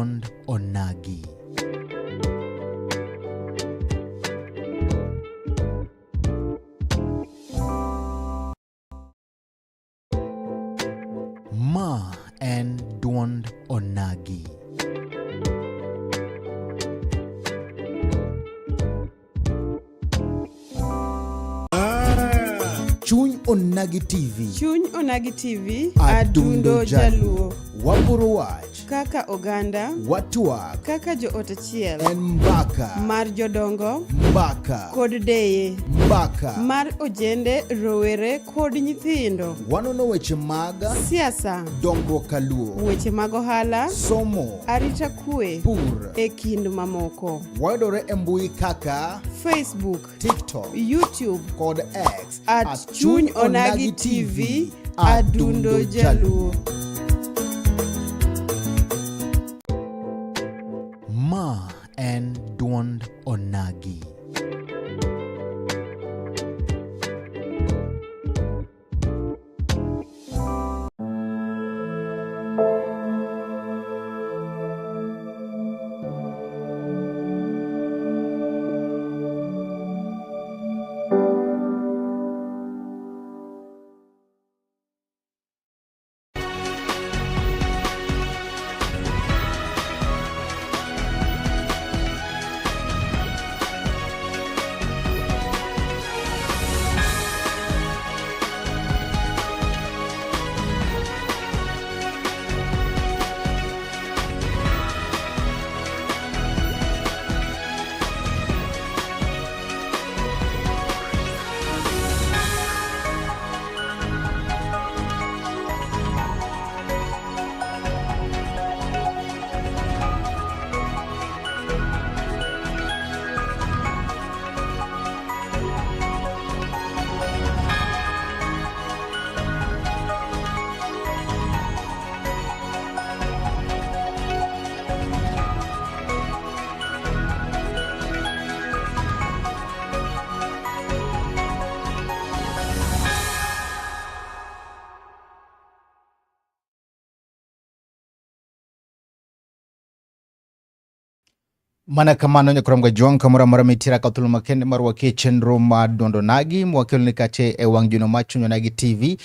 duond Onagi. Ma en duond Onagi. Chuny Onagi TV. Chuny Onagi TV, Adundo Adundo Jaluo. Waporo wach, Kaka oganda, watwak, kaka joot achiel, en mbaka, mar jodongo mbaka, kod deye, mbaka. mar ojende, rowere kod nyithindo, Wanono weche mag siasa, dongruok kaluo, weche mag ohala, somo, arita kwe, pur. e kind mamoko. Wayudore e mbui kaka Facebook, TikTok YouTube, kod X at Chuny Onagi TV, Adundo Jaluo. Ma en duond Onagi. Mana kamano nyakwar Jwang' kamoro amora mitira ka thuolo makende mar wakie chenro mar Duond Onagi mwakeloni kache e wang' juno mar Chuny Onagi TV.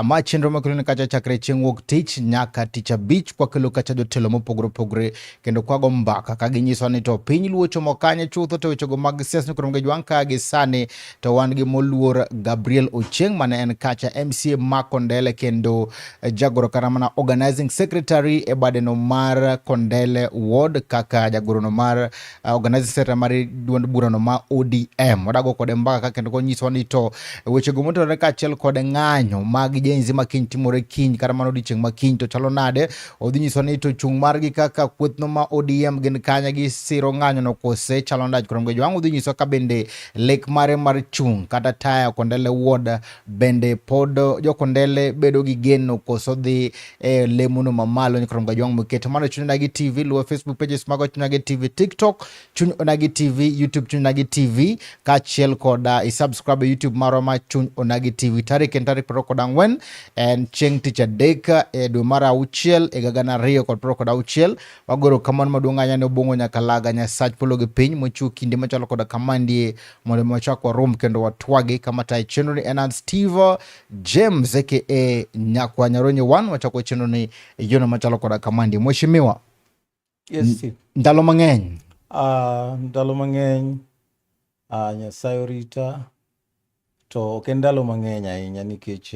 Ma chenro mwakeloni kacha chakre chieng' wuok tich nyaka tich abich kwakelo kacha jotelo mopogore opogore kendo kwago mbaka ka ginyiso ni to piny luo chomo kanye chutho to wechego mag siasa nyakwar Jwang' ka gi sani to wan gi moluor Gabriel Ochieng' mane en kacha MCA ma Kondele kendo jagoro kata mana organizing secretary e badeno mar Kondele Ward kaka jagorono mar organizing secretary mar duond burano ma ODM. Wadago kode mbaka ka kendo konyisowa ni to wechego motenore kaachiel kod ng'anyo mag Gen Z ma kiny timore kiny kata mana odiochieng' ma kiny to chalo nade. Odhi nyisowa ni to chung' margi kaka kwethno ma ODM gin kanye gisiro ng'anyono kose chalo nade. Koro Jwang' odhi nyisowa ka bende lek mare mar chung' kata taya Kondele Ward bende pod jokondele bedo gi geno koso dhi e lemono mamalo nyikoro Jwang' moketo mano Chuny Onagi TV luwo Facebook pages mago Chuny Onagi TV, TikTok Chuny Onagi TV, YouTube Chuny Onagi TV kaachiel kod isubscribe e YouTube marwa ma Chuny Onagi TV. Tarik en tarik 24 en chieng' tich adek e dwe mar auchiel e higa 2026. Wagoro kamano maduong' ahinya ne Obong'o Nyakalaga Nyasach polo gi piny mochiwo kinde machalo koda kamandie mondo mi wachak warom kendo watwagi kama tayo chenro ni en an Steve James aka Nyakwa Nyaronye 1 wachako chenro ni e yono machalo koda kamandie. Mheshimiwa, Yes, Steve. ndalo mang'eny Ndalo mang'eny Nyasaye orita to ok en ndalo mang'eny ahinya nikech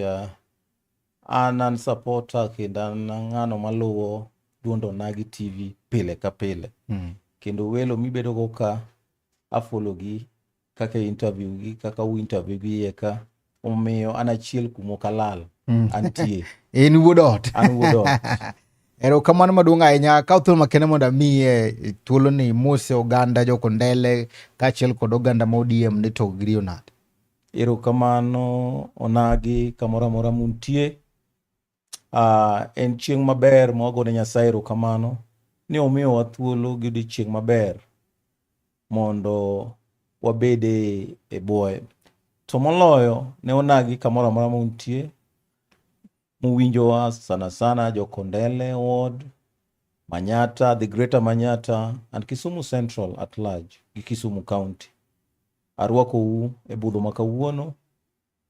an supporter kendo an ng'ano maluwo duond Onagi TV pile ka pile. Kendo welo mibedo go ka afollow gi kaka interview gi kaka u interview gi iye ka omiyo an achiel kuom ok alal antie in wuod ot. An wuod ot. Erokamano maduong' ahinya. Akaw thuolo makende mondo amiye thuolo ni mose oganda jokondele kaachiel kod oganda ma ODM ni to giriyo nade. Erokamano Onagi kamoro amora muntie. En chieng' maber ma wagone Nyasaye erokamano ni omiyowa thuolo gi odiechieng' maber mondo wabede e bwoye. To moloyo ne Onagi kamoro amora muntie, muwinjowa sana sana jo Kondele Ward, Manyatta, the Greater Manyatta and Kisumu Central at large gi Kisumu County. Arwakou e budho ma kawuono.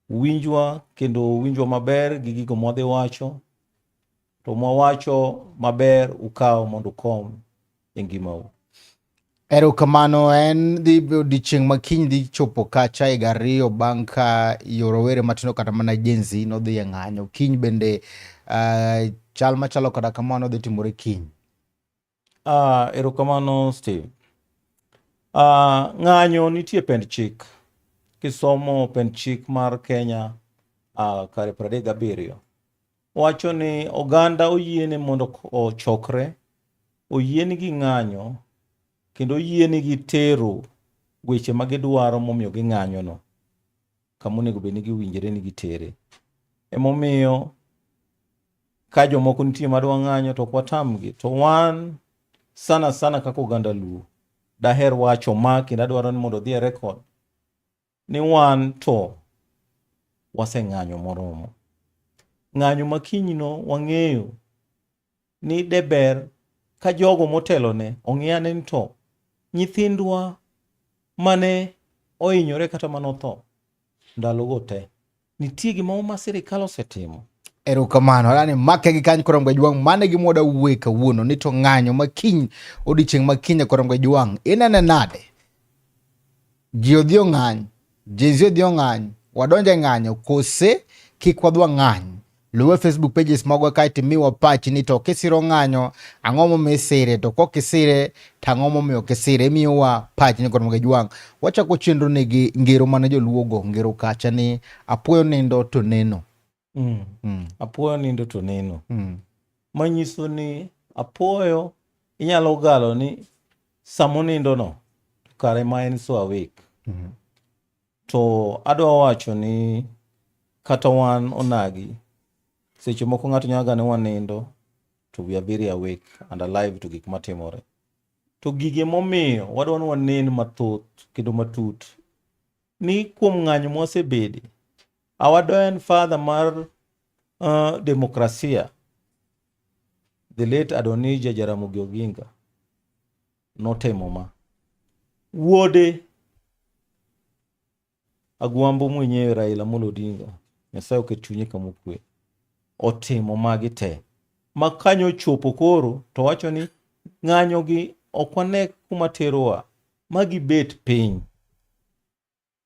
Uwinjwa kendo uwinjwa maber gi gigo mwadhi wacho. To mwawacho maber ukaw mondo ukom e ngimau. Erokamano en dhi odiechieng' ma kiny dhi chopo kacha higa ariyo bang' ka yo rowere matindo kata mana Gen Z nodhi e ng'anyo. Kiny bende chal machalo koda kamano dhi timore kiny. Erokamano Steve. Ng'anyo nitie pend chik. Kisomo pend chik mar Kenya kare 37 wacho ni oganda oyiene mondo ochokre, oyienigi ng'anyo kendo oyienigi tero weche ma gidwaro momiyo ging'anyono kama onego bed ni giwinjre ni gitere. Emomiyo ka jomoko nitie madwa ng'anyo to ok watamgi. To wan sana sana kaka oganda Luo, daher wacho ma kendo adwaro ni mondo odhi e record ni wan to waseng'anyo moromo. Ng'anyo ma kinyno wang'eyo ni de ber ka jogo motelone ong'i ane ni to nyithindwa mane ohinyore kata mane otho ndalogo te nitie gimoro ma sirikal osetimo. Erokamano, yani make gi kany koro Jwang' mane gima wada wuoye kawuono ni to ng'anyo ma kiny odiochieng' ma kiny koro Jwang' inene nade? Ji odhi ong'any, Gen Z odhi ong'any, wadonjo e ng'anyo kose kik wadwa ng'any? Luwe Facebook pages magwa kae to imiwa pachi ni to kisiro ng'anyo ang'o momiyo isire to kok isire to ang'o momiyo ok isire imiyowa pachi ni koro Jwang'. Wachako chenro ni gi ngero mane joluo go ngero kacha ni apuoyo nindo to neno. Apuoyo nindo to neno. Manyiso ni apuoyo inyalo galo ni samonindo no kare ma en so awake. To adwa wacho ni kata wan onagi seche moko ng'ato nyalo ga ni wanindo to we are very awake and alive to gik matimore. To gige momiyo wadwa ni wanen mathoth kendo matut ni kuom ng'anyo mwasebede our doyen father mar demokrasia the late Adonija Jaramogi Oginga notemo ma. Wuode Agwambo mwenyewe Raila Amolo Odinga, Nyasaye oket chunye kama okwe, otimo magi te. Ma kanyo ochopo koro to wacho ni ng'anyo gi ok wane kuma terowa, ma gibet piny,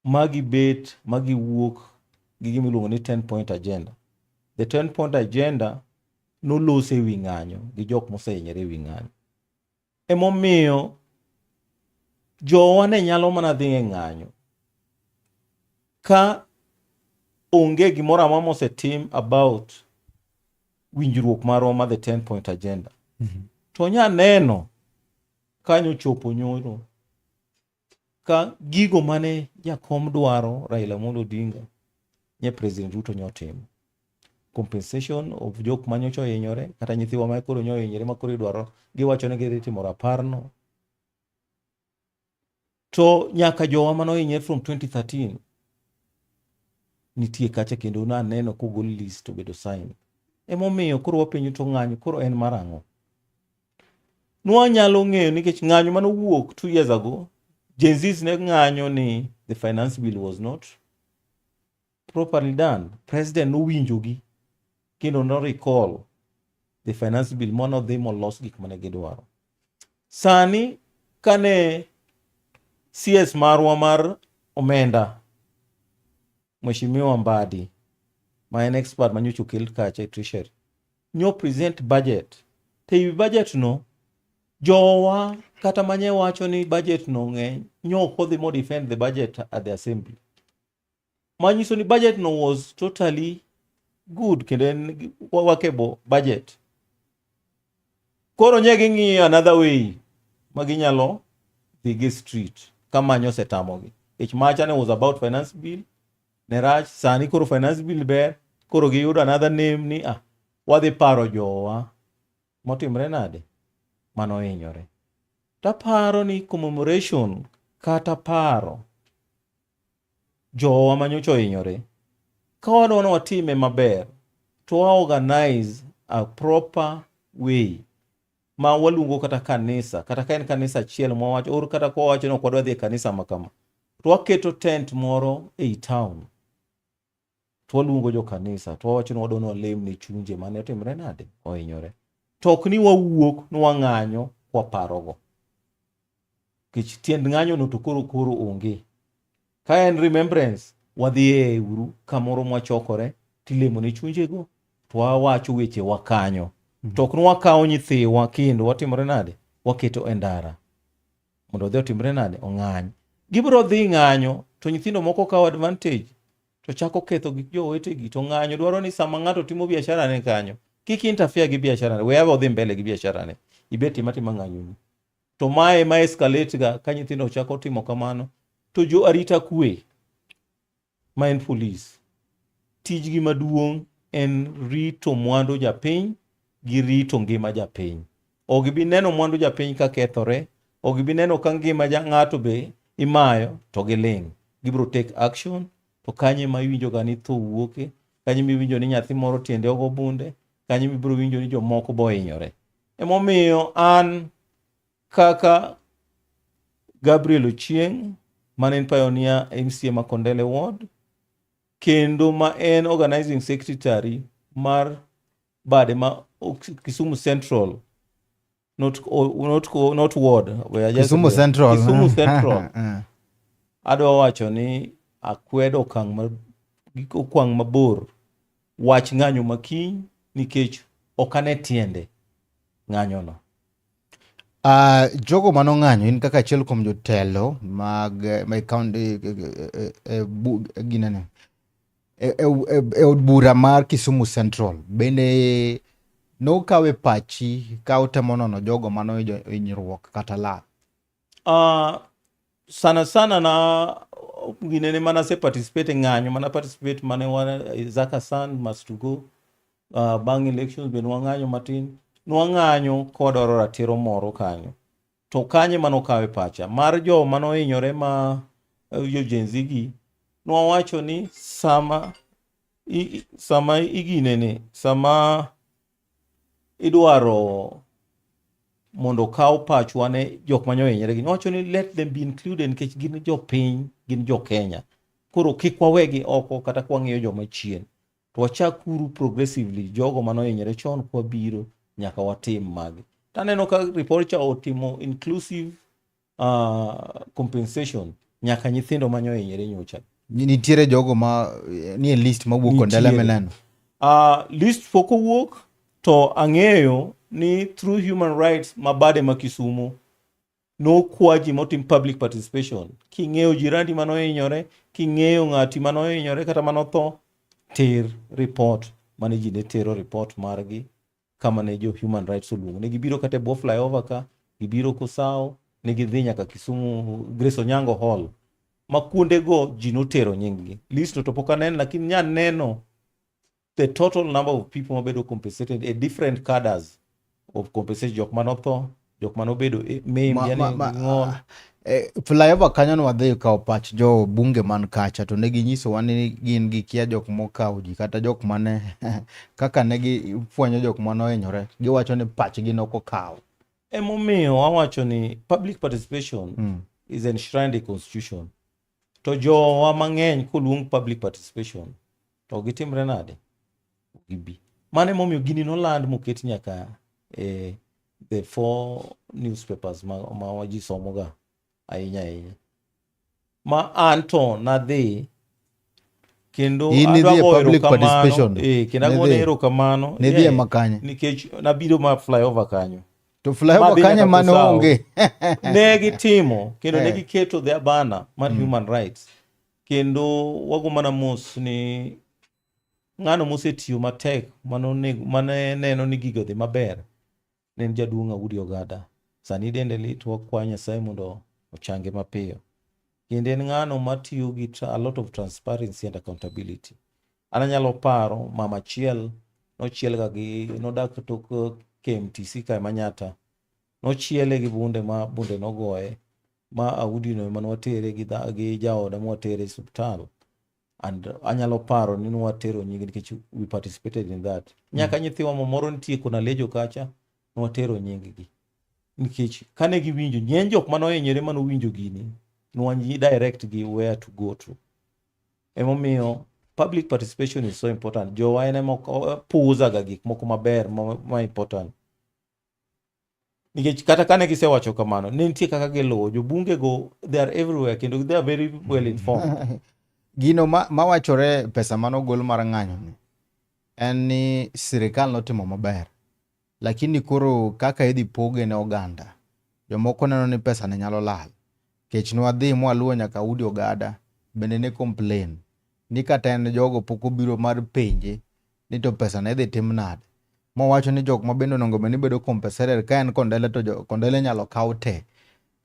ma gibet ma giwuok gi gima iluongo ni 10 point agenda. The 10 point agenda nolos e wi ng'anyo gi jok mosehinyore e wi ng'anyo. Emomiyo jowa ne nyalo mana dhi e ng'anyo ka onge gimoro amora mosetim about winjruok marwa ma the 10 point agenda. To nya neno kanyo chopo nyoro ka gigo mane jakom dwaro Raila Amolo Odinga nye President Ruto nyotimo. Compensation of jok manyocha ohinyore kata nyithiwa ma koro nyo ohinyore ma koro idwaro giwacho ni gidhi timo raparno. To nyaka jowa mane ohinyore from 2013 nitie kacha kendo naneno kogol list obedo sign. Emomiyo koro wapenjo to ng'anyo koro en mar ang'o? Nwanyalo ng'eyo nikech ng'anyo manowuok 2 years ago, Gen Zs ne ng'anyo ni the finance bill was not properly done. President nowinjogi kendo no recall the finance bill manodhi molos gik mane gidwaro. Sani kane CS marwa mar omenda Mheshimiwa Mbadi ma en expert manyocha okel kacha e treasury nyo present budget to ewi budget no jowa kata manye wacho ni budget no ng'eny nyo ok odhi mo defend the budget at the assembly manyiso ni budget no was totally good kendo en workable budget koro nye ging'iyo another way ma ginyalo dhi gi street ka manyo osetamogi ich macha ne was about finance bill ne rach sani koro finance bill ber koro giyudo another name ni ah wadhi paro jowa motimre nade manohinyore taparo ni commemoration kata paro jowa manyocha ohinyore ka wadwa ni watime maber to wa organize a proper way. Ma waluongo kata kanisa, kata ka en kanisa achiel mwawacho, or kata kwa wacho ni ok wadwa dhi e kanisa ma kama, to waketo tent moro ei town to waluongo jo kanisa to wawacho ni wadwa ni walem ne chunje mane otimre nade ohinyore. To ok ni wawuok ni wang'anyo kwaparogo. Nikech tiend ng'anyono to koro koro onge. Ka en remembrance, wadhi e uru kamoro mwachokore tilemo ne chunjego to wawacho wechewa kanyo. To ok ni wakawo nyithiwa kendo watimore nade? Waketo e ndara mondo odhi otimre nade? Ong'any. Gibiro dhi ng'anyo to nyithindo moko kawo advantage to chako ketho gik jowetegi to ng'anyo dwaro ni sama ng'ato timo biashara ne kanyo kik interfere gi biashara ne, we awe odhi mbele gi biashara ne, ibet tima tima ng'anyoni. To mae ma escalate ga ka nyithindo chako timo kamano to jo arita kwe ma en polis tijgi maduong' en rito mwandu japiny gi rito ngima japiny. Ok gibi neno mwandu japiny ka kethore, ok gibi neno ka ngima ja ng'ato be imayo to giling'. Gibiro take action to kanye ma iwinjo ga ni tho wuoke, kanye miwinjo ni nyathi moro tiende ogo bunde, kanye mibiro winjo ni jomoko bohinyore. Emomiyo an kaka Gabriel Ochieng' mane en pioneer MCA ma Kondele Ward kendo ma en organizing secretary mar bade ma Kisumu Central not, not, not ward Kisumu Central. Kisumu Central. Adwa wacho ni akwedo okang' ma okwang' mabor wach ng'anyo ma kiny nikech ok ane tiende ng'anyono. Jogo mane ong'anyo in kaka achiel kuom jotelo mag ma county ginene e od bura mar Kisumu Central bende nokawe pachi ka utemo nono jogo mane oyudo hinyruok kata lal? Sana sana na ginene mana se participate ng'anyo mana participate mane wan Zaka San must go bang' elections be nwang'anyo matin nwang'anyo kwadwaro ratiro moro kanyo to kanye manokawe pacha mar jo manohinyore ma jo Gen Z gi nwawacho ni sama sama iginene sama idwaro mondo okaw pachwa ne jok mane ohinyore gi nwawacho ni let them be included nikech gin jopiny gin jo Kenya koro kik wawegi oko kata kwang'iyo joma chien to wachak uru progressively jogo mane ohinyore chon kwabiro nyaka watim magi taneno ka report cha otimo inclusive compensation nyaka nyithindo mane ohinyore nyocha. Nitiere jogo ma nie list mawuok Kondele mineno? List pok owuok to ang'eyo ni through human rights ma bade ma Kisumu nokwa ji motim public participation. King'eyo jirandi manohinyore, king'eyo ng'ati manohinyore kata manotho, ter report mane ji ne tero report margi kama ne jo human rights oluongo. Ne gibiro kata e bwo flyover ka, gibiro Kosao, ne gidhi nyaka Kisumu Grace Onyango Hall. Ma kuondego ji notero nyinggi. List no to pok aneno, lakini nya neno the total number of people mabedo compensated e different cadres of compensation, jok manotho, jok manobedo maimed, yani ng'ol. Flyover kanyo ne wadhi kawo pach jo bunge man kacha to ne ginyisowa ni gin gikia jok mokawo ji kata jok mane kaka ne gifwenyo jok mane ohinyore giwacho ni pachgi ne ok okawo. Emomiyo wawacho ni public participation is enshrined in constitution. To jowa mang'eny koluong public participation to gitimre nade? Gibi. Mano emomiyo gini noland moket nyaka e the 4 newspapers ma ji somoga ahinya ahinya. Ma an to nadhi kendo In adwa nidhi e goyo public erokamano. participation? Kendo Nidhi? agone erokamano. Nidhi e makanye? Nikech nabiro ma flyover kanyo. To flyover Madhi kanyo nyaka mane Kosao. onge. Ne gitimo kendo ne giketo their banner mar human rights. Kendo wago mana mos ni ng'ano mosetiyo matek mane neno ni gigo dhi maber ne en jaduong' Audi Ogada. Sani dende lit, wakwayo Nyasaye mondo ochange mapiyo. Kendo en ng'ano matiyo gi a lot of transparency and accountability. An anyalo paro mama achiel nochielga gi nodak tok KMTC kae Manyatta. Nochiele gi bunde ma bunde nogoye ma Audi no ema nwatere gi jaoda mwatere e osiptal. And anyalo paro ni nwatero nyinge nikech we participated in that. Nyaka nyithiwa moro nitie Konalejo kacha Nwatero nying-gi. Nikech kane giwinjo, ng'eny jok mane ohinyore mane owinjo gini, nwa direct gi where to go to. Emomiyo public participation is so important. Jowa en ema puuza ga gik moko maber ma important. Nikech kata kane gisewacho kamano, ne nitie kaka giluwo. Jobunge go, they are everywhere kendo they are very well informed. Gino mawachore pesa manogol mar ng'anyo ni en ni sirikal notimo maber, lakini koro kaka idhi poge ne oganda, jomoko neno ni pesa ne nyalo lal. Kech nwadhi mwaluwo nyaka udi ogada, bende ne complain ni kata en jogo pok obiro mar penje ni to pesa ne idhi tim nade. Mowacho ni jok ma bende onego bed ni bedo compensated ka en Kondele to Kondele nyalo kaw te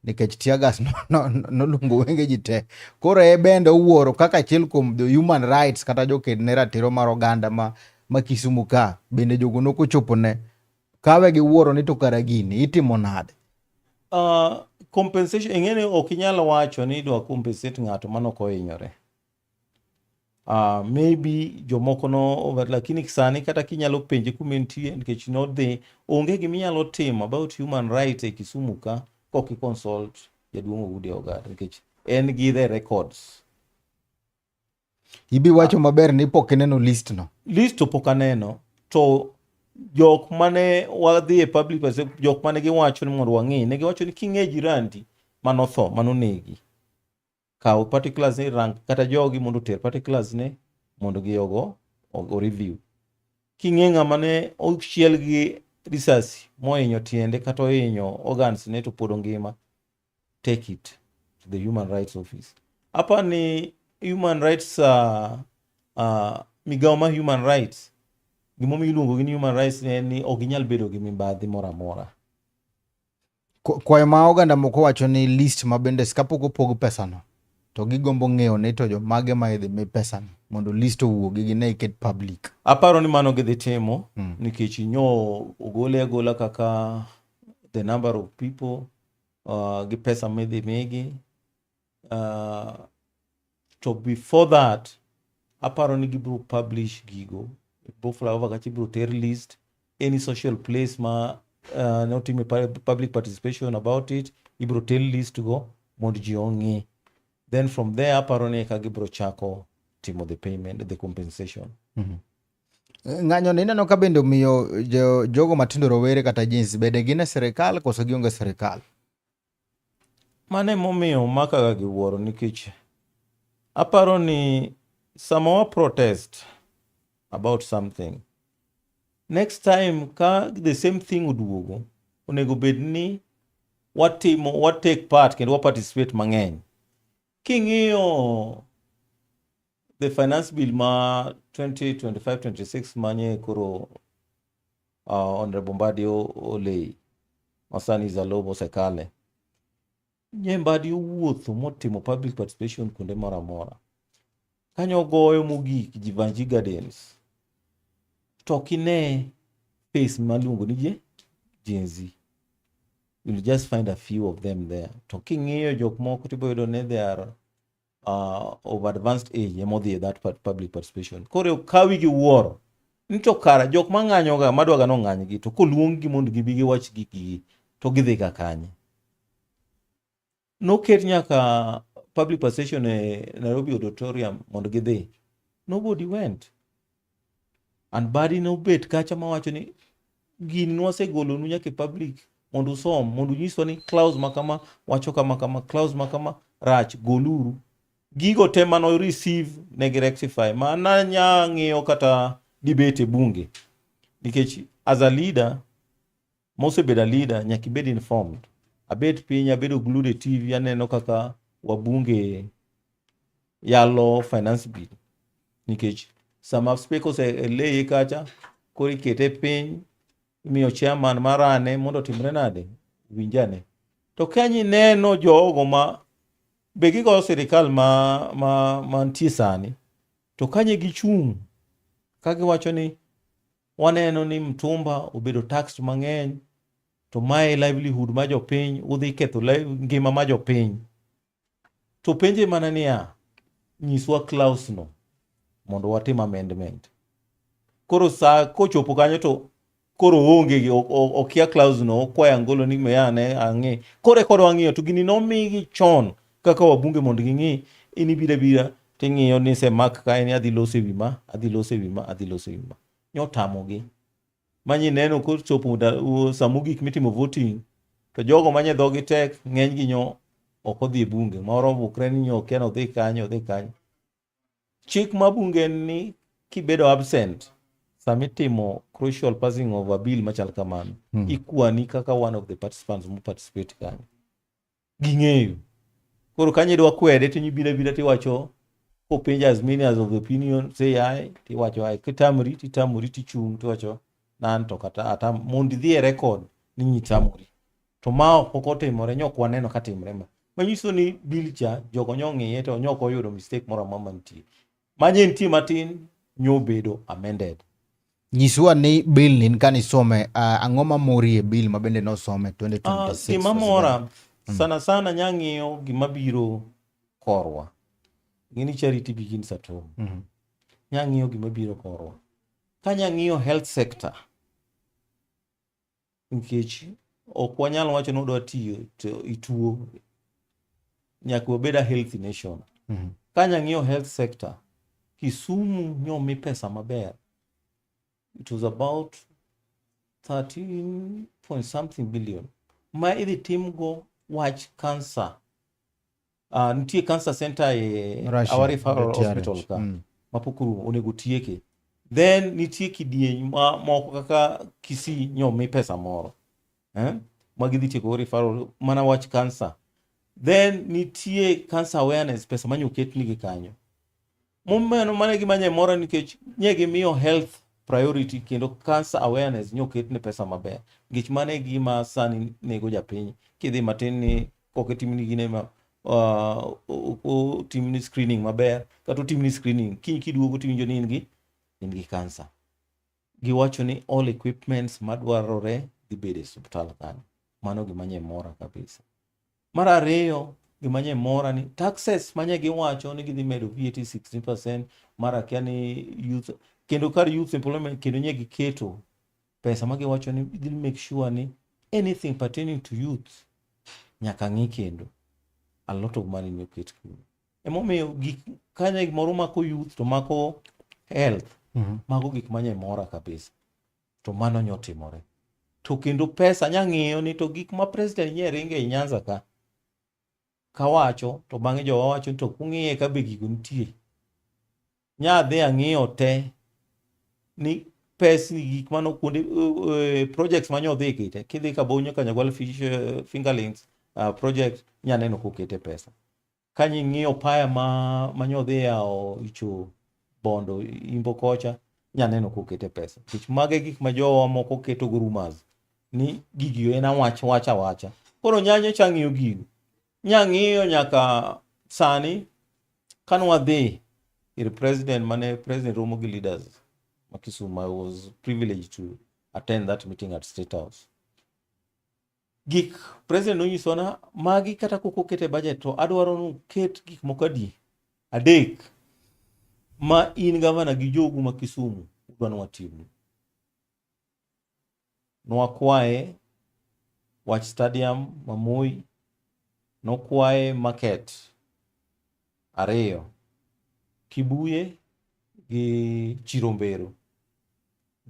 nikech tear gas noluongo wenge ji te. Koro e bende owuoro kaka achiel kuom the human rights kata joked ne ratiro mar oganda ma Kisumu ka bende jogo nokochopo ne kawe gi wuoro ni to kara gini itimo nade. Compensation ing'eni ok inyal wacho ni idwa compensate ng'ato manok ohinyore. Maybe jomoko no over, lakini sani kata kinyalo penje kuma entie nikech nodhi onge gima inyalo timo about human rights e Kisumu ka kok i consult jaduong' Oudi Ogada nikech en gi the records. Ibi wacho maber ni pok ineno list no. List to pok aneno to jok mane wadhi e public jok mane giwacho ni mondo wang'i ne giwacho ni king'e jirandi manotho manonegi kaw particulars ne rank kata jogi mondo oter particulars ne mondo giogo o review. King'e ng'ama ne ochiel gi risasi mohinyo tiende kata ohinyo organs ne to pod ongima, take it to the human rights office. Apa ni human rights migawo mar human rights gimomiyo iluongo gi ni human rights ne en ni ok ginyal bedo gi mibadhi moro amora. Kwayo ma oganda moko wacho ni list ma bende kapok opog pesano to gigombo ng'eyo ni to jomage ma idhi mi pesano mondo list owuogi gine iket public. Aparo ni mano gidhi timo nikech nyo ogole agola kaka the number of people gi pesa midhi migi to before that aparo ni gibiro publish gigo ibiro flyover kacha ibiro ter list any social place ma notime public participation about it ibiro ter list go mondo ji ong'i then from there aparo ni eka gibiro chako timo the payment the compensation. Ng'anyo ni ineno ka bende omiyo jogo matindo rowere kata Gen Z bende gin e sirikal koso gionge sirikal? Mano emomiyo makaga gi wuoro nikech aparo ni sama wa protest about something next time ka the same thing oduogo onego bed ni watimo wa take part kendo wa participate mang'eny. King'iyo the finance bill ma 2025-26 manye koro Honorable Mbadi olei masani is a law mosekale. Nye Mbadi owuotho motimo public participation kuonde moro amora. Kanyo goyo mogik Jeevanjee Gardens. To ok ine face maluongo ni Gen Z. You'll just find a few of them there. To king'iyo jok moko tibiro yudo ni they are of advanced age emodhi e that public participation. Koro okawi gi wuoro ni to kara jok mang'anyo ga madwaga nong'any gi to koluong gi mondo gibi giwach gikgi to gidhi ga kanye. Noket nyaka public participation e Nairobi Auditorium mondo gidhi. Nobody went. And Mbadi nobet kacha mawacho ni gini nwasegolonu nyaka e public mondo usom mondo unyiswa ni clause ma kama wacho kama kama clause ma kama rach goluru. Gigo te mano receive ne gi rectify ma nanya ng'iyo kata debate e bunge nikech as a leader mosebedo a leader nyaka ibed informed. Abet piny abedo glued e TV aneno kaka wabunge yalo finance bill nikech sama speaker oseleye kacha koro ikete piny imiyo chairman marane mondo otimre nade winjane to kanyo ineno jogo ma be gigoyo sirikal ma mantie sani to kanye gichung' ka giwacho ni waneno ni mtumba obedo taxed mang'eny to mae livelihood ma jopiny udhi ketho ngima ma jopiny to penje mana niya nyiswa clause no mondo watim amendment koro sa kochopo kanyo to Koro oonge gi okia clause no, okwayo Angolo ni meyane ang'e. Koro eka wang'iyo to gini nomigi chon kaka wabunge mondo ging'i in ibiro abira ting'iyo ni semak kae ni adhi loso e wi ma, adhi loso e wi ma, adhi loso e wi ma. Nyotamogi. Manyi neno kochopo sa mogik mitimo voting to jogo manye dhogi tek ng'eny gi nyo ok odhi e bunge moro bukre ni nyo okia ni odhi kanye odhi kanye. Chik ma bunge en ni kibedo absent sama itimo crucial passing of a bill machal kamano ikwani kaka one of the participants mo participate kanyo. Ging'eyo. Koro kanyo idwa kwede to ibiro abira tiwacho kopenj as many as of the opinion say aye tiwacho aye kitamori titamori tichung' tiwacho nan to kata atam mondo idhi e record ni nyitamori. To ma ok pok otimore nyok waneno ka timre ma. Manyiso ni bill cha jogo nyong'iye to nyok oyudo mistake moro amora mantie. Manye nitie matin nyobedo amended. Nyiswa ni bill ni kanisome ang'o mamori e bill ma bende nosome 2026? Gima mora sana sana nyang'iyo gima biro korwa. Ng'eni charity begins at home. Nyang'iyo gima biro korwa. Ka nyang'iyo health sector nikech ok wanyal wacho ni wadwa tiyo to ituo nyaka wabed a healthy nation. Ka nyang'iyo health sector, Kisumu nyomi pesa maber. It was about 13 point something billion ma idhi timgo wach cancer. Nitie cancer center e Russia, our referral TRH. Hospital ka mapok orumo onego tieke. Then nitie kidieny ma moko kaka Kisii nyomi pesa moro eh? Ma gidhi tieko referral mana wach cancer. Then nitie cancer awareness pesa manyo oketnigi kanyo. Momeno mano e gima nye mora nikech nye gimiyo health priority kendo cancer awareness nye oketne pesa maber. Nikech mano e gima sani nego japiny. Kidhi matin ni kok itimni gine ma otimni screening maber kata otimni screening kiny kiduogo tiwinjo ni in gi cancer. Giwacho ni all equipments madwarore dhi bedo e osiptal kanyo. Mano gima nye mora kabisa. Mar ariyo gima nye mora ni taxes manye giwacho ni gidhi medo VAT 16% mar akia ni youth kendo kar youth employment kendo nye giketo pesa ma giwacho ni gidhi make sure ni anything pertaining to youth nyaka ng'i kendo a lot of money ni oket kuno. Emomiyo gik kanye gimoro mako youth to mako health mago gik manye mora kabisa to mano nyotimore. To kendo pesa nya ng'iyo ni to gik ma president nye ringe e Nyanza ka kawacho to bang'e jowa wacho ni to kung'iye ka be gigo nitie. Nya dhi ang'iyo te ni pesni gik mano kuonde projects manyo dhi kite kidhi Kabonyo Kanyagwal fish fingerlings project nya neno kokete pesa. Kanyo ing'iyo paya ma manyo dhi yawo icho Bondo Imbo kocha nya neno kokete pesa. Nikech mago e gik ma jowa moko keto go rumors ni gigi en awach wach awacha. Koro nya nyocha ang'iyo gigo. Nya ng'iyo nyaka sani kane wadhi ir president mane president romo gi leaders ma Kisumu I was privileged to attend that meeting at State House. Gik president nonyisowa na magi kata kok oket e budget to adwaro ni uket gik moko adi adek ma in gavana gi jogu ma Kisumu udwa ni watimnu. Nwakwaye wach stadium ma Moi, nokwaye market ariyo, Kibuye gi Chirombero.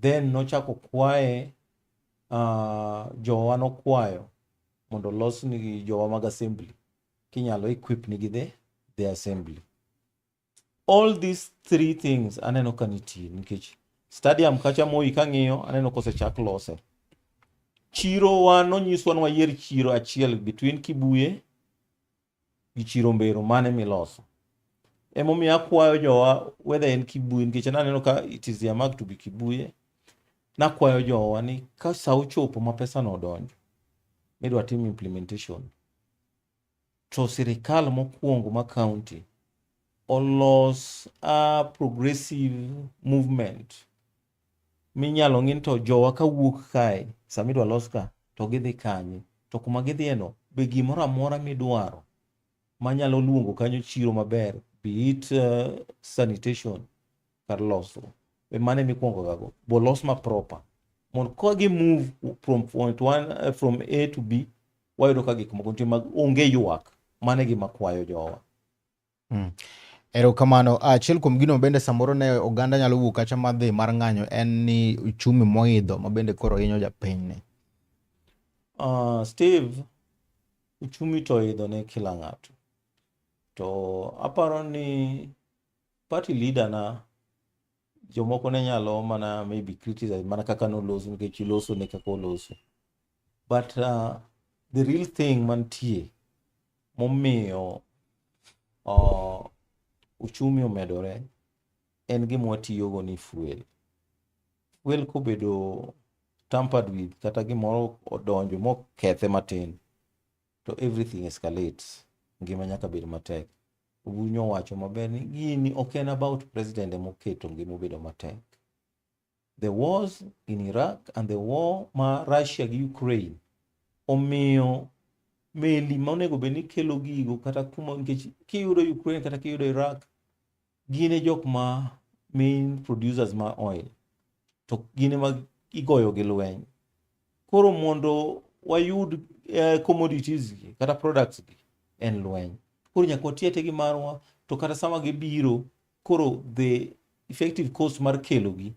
Then nochako kwaye jowa nokwayo mondo olosnigi jowa mag assembly kinyalo equip nigi the assembly. All these three things aneno ka nitie nikech stadium kacha Moi kang'iyo aneno kosechak lose. Chiro wa nonyiswa ni wayier chiro achiel between Kibuye gi Chirombero mane miloso. Emomiyo akwayo jowa whether en Kibuye nikech naneno ka it is earmarked to be Kibuye. Nakwayo jowa ni ka sa ochopo ma pesa no odonjo midwa tim implementation to sirikal mokwongo ma county olos a progressive movement minyalo ng'i ni to jowa kawuok kae sama idwa los ka to gidhi kanye to kuma gidhiye no be gimoro amora midwaro manyalo luongo kanyo chiro maber be it sanitation kar loso be mano emikwongo ga go bolos ma proper. Mondo ka gi move from point one, from A to B, wayudo ka gik moko nitie mag onge ywak. Mano e gima kwayo jowa. Erokamano. Achiel kuom gino bende samoro ne oganda nyalo wuok kacha madhi mar ng'anyo en ni uchumi moidho ma bende koro hinyo japiny ni. Steve, uchumi to oidho ne kila ng'ato. To aparo ni party leader na jomoko ne nyalo mana maybe criticize mana kaka noloso nikech iloso ne kaka oloso. But the real thing mantie momiyo uchumi omedore en gima watiyogo ni fuel. Fuel kobedo tampered with kata gimoro odonjo mokethe matin to everything escalates. Ngima nyaka bed matek. Ogunyo owacho maber ni gini ok en about president emoketo ngima obedo matek. The wars in Iraq and the war ma Russia gi Ukraine omiyo meli ma onego bed ni kelo gigo kata kuma nikech kiyudo Ukraine kata kiyudo Iraq gin e jok ma main producers ma oil to gin ema igoyo gi lweny. Koro mondo wayud commodities gi kata products gi en lweny. Koro nyaka wati atiya gi marwa to kata sama gibiro koro the effective cost mar kelo gi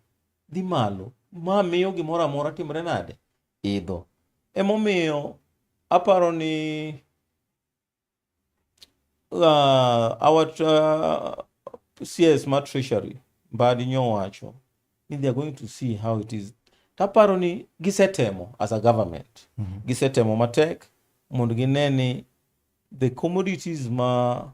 dhi malo. Ma miyo gimoro amora timre nade? Idho. Emomiyo aparo ni our CS mar Treasury Mbadi nyowacho ni they are going to see how it is. Taparo ni gisetemo as a government. Gisetemo matek mondo gine ni the commodities ma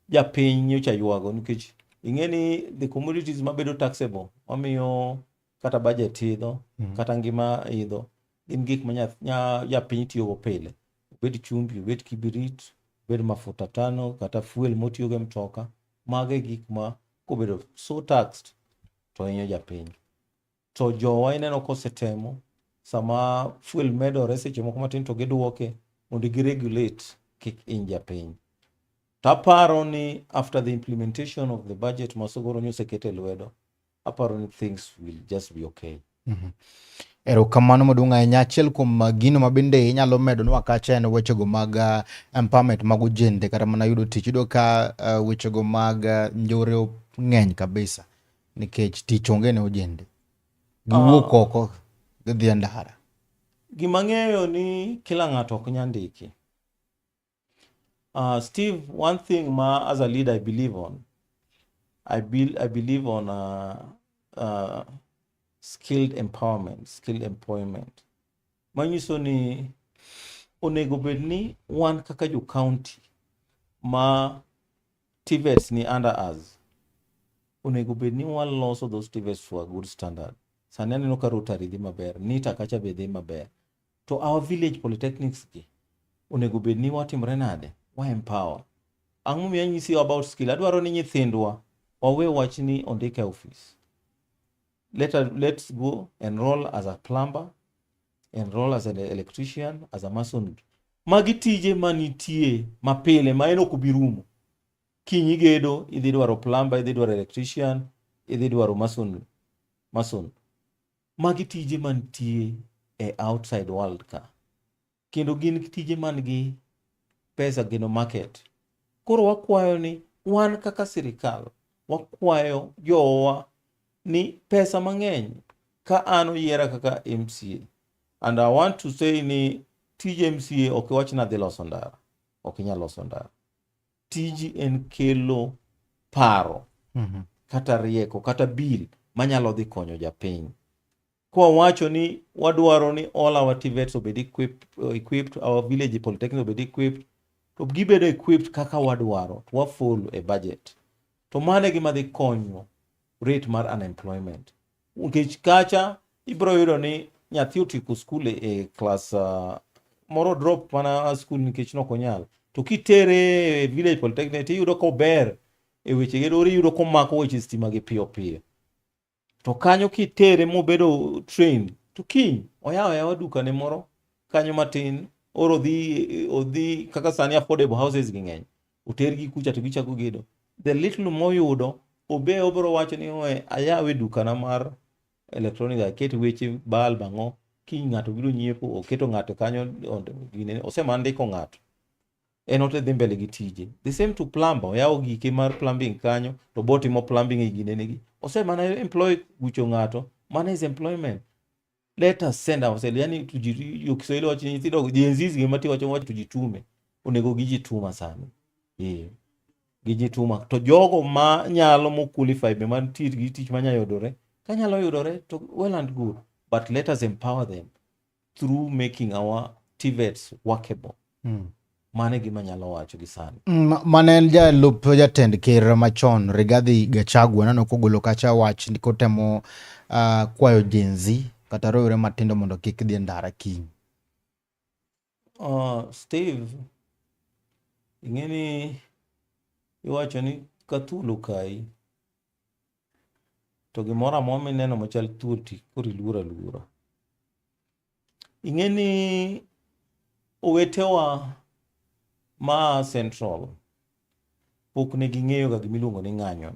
japiny nyocha ywago nikech ing'e ni the commodities mabedo taxable mamiyo kata budget idho kata ngima idho gin gik ma japiny tiyogo pile. Obed chumbi, obed kibirit, obed mafuta tano kata fuel motiyogo e mtoka. Mago e gik ma kobedo so taxed to hinyo japiny. To jowa ineno kosetemo sama fuel medore seche moko matin to giduoke mondo giregulate kik hiny japiny. Taparo ni after the implementation of the budget ma Sogoro oseket e lwedo, aparo ni things will just be okay. Erokamano maduong' ahinya. Achiel kuom gino ma bende inyalo medonwa kacha en wechego mag empowerment mag ojende kata mana yudo tich. Iyudo ka wechego mag njore ng'eny kabisa nikech tich onge ne ojende. Giwuok oko gidhi e ndara. Gima ng'eyo ni kila ng'ato ok nyal ndiki. Steve, one thing ma as a leader I believe on, I believe on skilled empowerment, skilled employment. Manyiso ni onego bed ni wan kaka jo county ma TVETs ni under us, onego bed ni waloso those TVETs to a good standard. Sani aneno ka Rotary dhi maber, NITA kacha be dhi maber. To our village polytechnics gi onego bed ni watimre nade? Wa empower. Ang'o momiyo anyisi about skill? Adwaro ni nyithindwa wawe wach ni ondik e office. Let's go enroll as a plumber, enroll as an electrician, as a mason. Magi tije manitie mapile ma en ok obi rumo. Kiny igedo, idhi dwaro plumber, idhi dwaro electrician, idhi dwaro mason. Mason. Magi tije mantie e outside world ka. Kendo gin tije man gi pesa geno market. Koro wakwayo ni wan kaka sirikal, wakwayo jowa ni pesa mang'eny ka an oyiera kaka MCA and I want to say ni tij MCA ok iwach ni adhi loso ndara, ok inyal loso ndara. Tiji en kelo paro kata rieko kata bill manyalo dhi konyo japiny. Kwa wacho ni wadwaro ni all our TVETs obed equipped, our village polytechnics obed equipped, to gibedo equipped kaka wadwaro, to wa follow a budget. To mano e gima dhi konyo rate mar unemployment. Nikech kacha ibiro yudo ni nyathi otieko skul e class moro drop mana skul nikech nok onyal. To kitere e village polytechnic tiyudo kober e weche gedo, or iyudo komako weche stima gi piyo piyo. To kanyo kitere mobedo trained, to kiny oyawo ayawa duka ne moro kanyo matin, or odhi kaka sani affordable houses gi ng'eny, otergi kucha to gichako gedo. The little moyudo, obe obiro wacho ni oe ayawe dukana mar Electronic aket weche bulb ang'o kiny ng'ato biro nyiepo oketo ng'ato kanyo gine osemana ndiko ng'ato en ote dhi mbele gi tije. The same to plumber, oyawo gike mar plumbing kanyo to botimo plumbing e gine negi. Osemana employ gucho ng'ato, mano is employment. Let us send ourselves. Yani tuji jo Kiswahili wacho ni nyithindo Gen Zs gima ti wacho wacho tujitume. Onego gijituma sani. Eh. Gijituma. To jogo ma nyalo mo qualify be mantie gi tich manya yudore, ka nyalo yudore to well and good. But let us empower them through making our TVETs workable. Mano e gima anyalo wacho gi sani. Mane en jalup jatend ker machon Rigathi Gachagua naneno kogolo kacha wach kotemo kwayo Gen Z kata rowere matindo mondo kik dhi e ndara kiny. Steve, ing'e ni iwacho ni ka thuol okayi to gimoro amora mineno machal thuol to koro iluor aluora. Ing'e ni owetewa ma Central pok ne ging'eyo ga gimiluongo ni ng'anyo.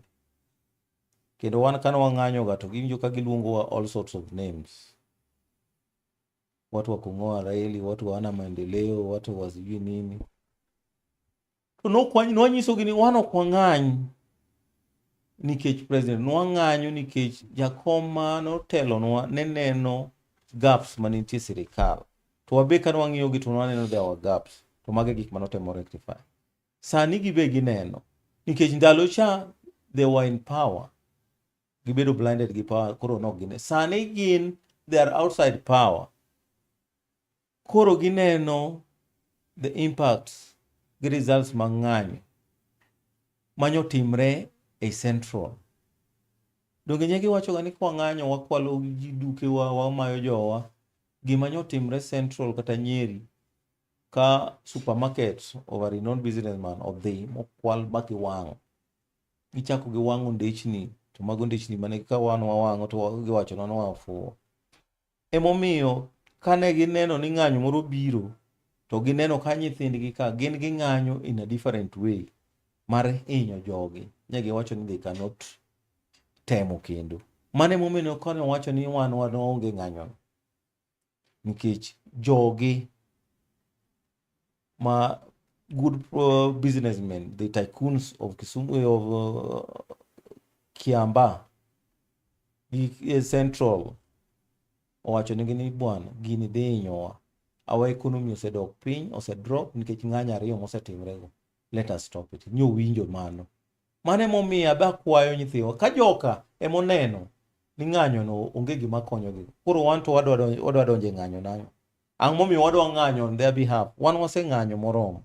Kendo wan kane wang'anyo ga to giwinjo ka giluongowa all sorts of names. Watu wa kung'oa reli, watu hawana maendeleo, watu wa sijui nini. To nwanyisogi ni wan ok wang'any nikech president, nwang'anyo nikech jakom ma notelonwa ne neno gaps manitie e sirikal. To wabe kane wang'iyo gi to nwaneno there were gaps. To mago e gik manotemo rectify. Sani gibe gineno nikech ndalo cha they were in power. Gibedo blinded gi power koro nok gine. Sani gin they are outside power. Koro gineno the impacts gi results mag ng'anyo manyotimre e Central. Donge nye giwacho ga ni kwang'anyo wakwalo ji dukewa, wamayo jowa. Gima nyotimre Central kata Nyeri ka supermarket of a renowned businessman odhi mokwal ba giwang'o. Gichako giwang'o ndechni to mago ndechni mane ka wan wawang'o to giwachonwa ni wafuwo. Emomiyo kane gineno ni ng'anyo moro biro to gineno ka nyithindgi ka gin ging'anyo in a different way mar hinyo jogi. Ne giwacho ni they cannot temo kendo. Mano emomiyo kane owacho ni wan waonge ng'anyo nikech jogi ma good businessmen, the tycoons of Kisumu, of Kiambaa gi Central owacho negi ni bwana gini dhi hinyowa. Our economy osedok piny, osedrop nikech ng'anyo ariyo mosetimre go. Let us stop it. Nyowinjo mano. Mano emomiyo abe akwayo nyithiwa ka joka emoneno ni ng'anyo no onge gima konyogi. Koro wan to wadwa donjo e ng'anyo nang'o? Ang'o momiyo wadwa ng'anyo on their behalf? Wan waseng'anyo moromo.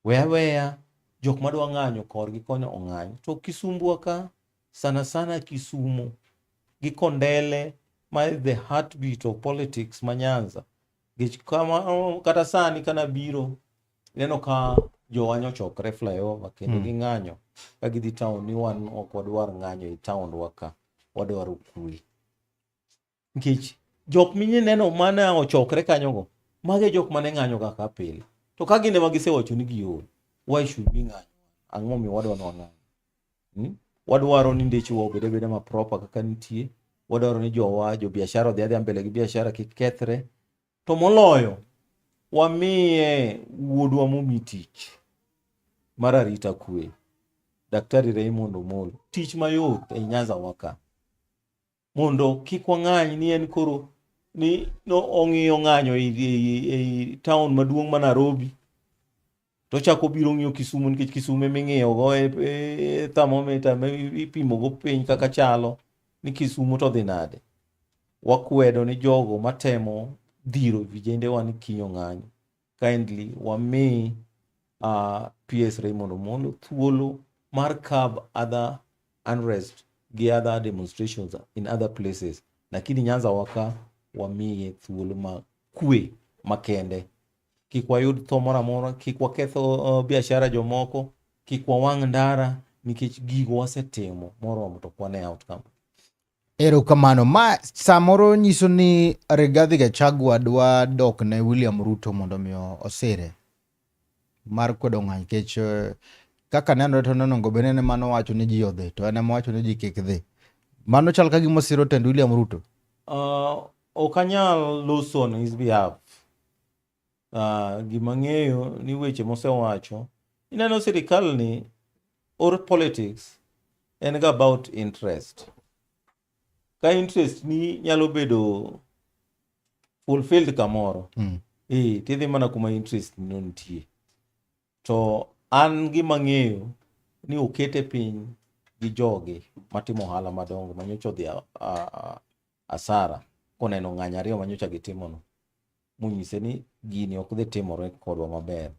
We aweya jok madwa ng'anyo korgi kono ong'any. To Kisumbwa ka, sana sana Kisumu gi Kondele ma the heartbeat of politics ma Nyanza. Nikech kama kata sani kana biro ineno ka jowa nyochokre flyover kendo ging'anyo ka gidhi town ni wan ok wadwar ng'anyo e town wa ka, wadwaro kwe. Nikech jok mineno mana ochokre kanyogo, mago e jok mane ng'anyo ga ka pile. To ka gin ema gisewacho ni giol, why should we ng'anyo? Ang'o momiyo wadwa ni wang'any? Wadwaro ni ndechewa obed abeda ma proper kaka nitie. Wadwaro ni jowa, jo biashara odhi adhiya mbele gi biashara kik kethre. To moloyo, wamiye wuodwa momi tich mar arita kwe, Daktari Raymond Omolo, tich mayot e Nyanza wa ka. Mondo kik wang'any ni en koro ni no ong'iyo ng'anyo ei town maduong' ma Nairobi to ochako obiro ng'iyo Kisumu nikech Kisumu ema ing'iyo go e thermometer ma ipimo go piny kaka chalo ni Kisumu to dhi nade. Wakwedo ni jogo matemo dhiro vijendewa ni kiny ong'any. Kindly wami PS Raymond Omolo thuolo mar curb other unrest gi other demonstrations in other places. Lakini Nyanza wa ka wamiye thuolo ma kwe makende. Kik wayud tho moro amora, kik waketh biashara jomoko, kik wawang' ndara nikech gigo wasetimo moromo to ok wane outcome. Erokamano. Ma samoro nyiso ni Rigathi Gachagua dwa dok ne William Ruto mondo mi osire mar kwedo ng'anyo nikech kaka nenore to nonego bed ni en ema nowacho ni ji odhi to en ema owacho ni ji kik dhi. Mano chal ka gima osiro tend William Ruto. Ok anyal loso on his behalf. Gima ng'eyo ni weche mosewacho, ineno sirikal ni or politics en ga about interest. Ka interest ni nyalo bedo fulfilled kamoro, tidhi mana kuma interest no nitie. To an gima ng'eyo ni okete piny gi jogi matimo ohala madongo manyocha odhi asara koneno ng'anyo ariyo manyocha gitimono, monyise ni gini ok dhi timore kodwa maber.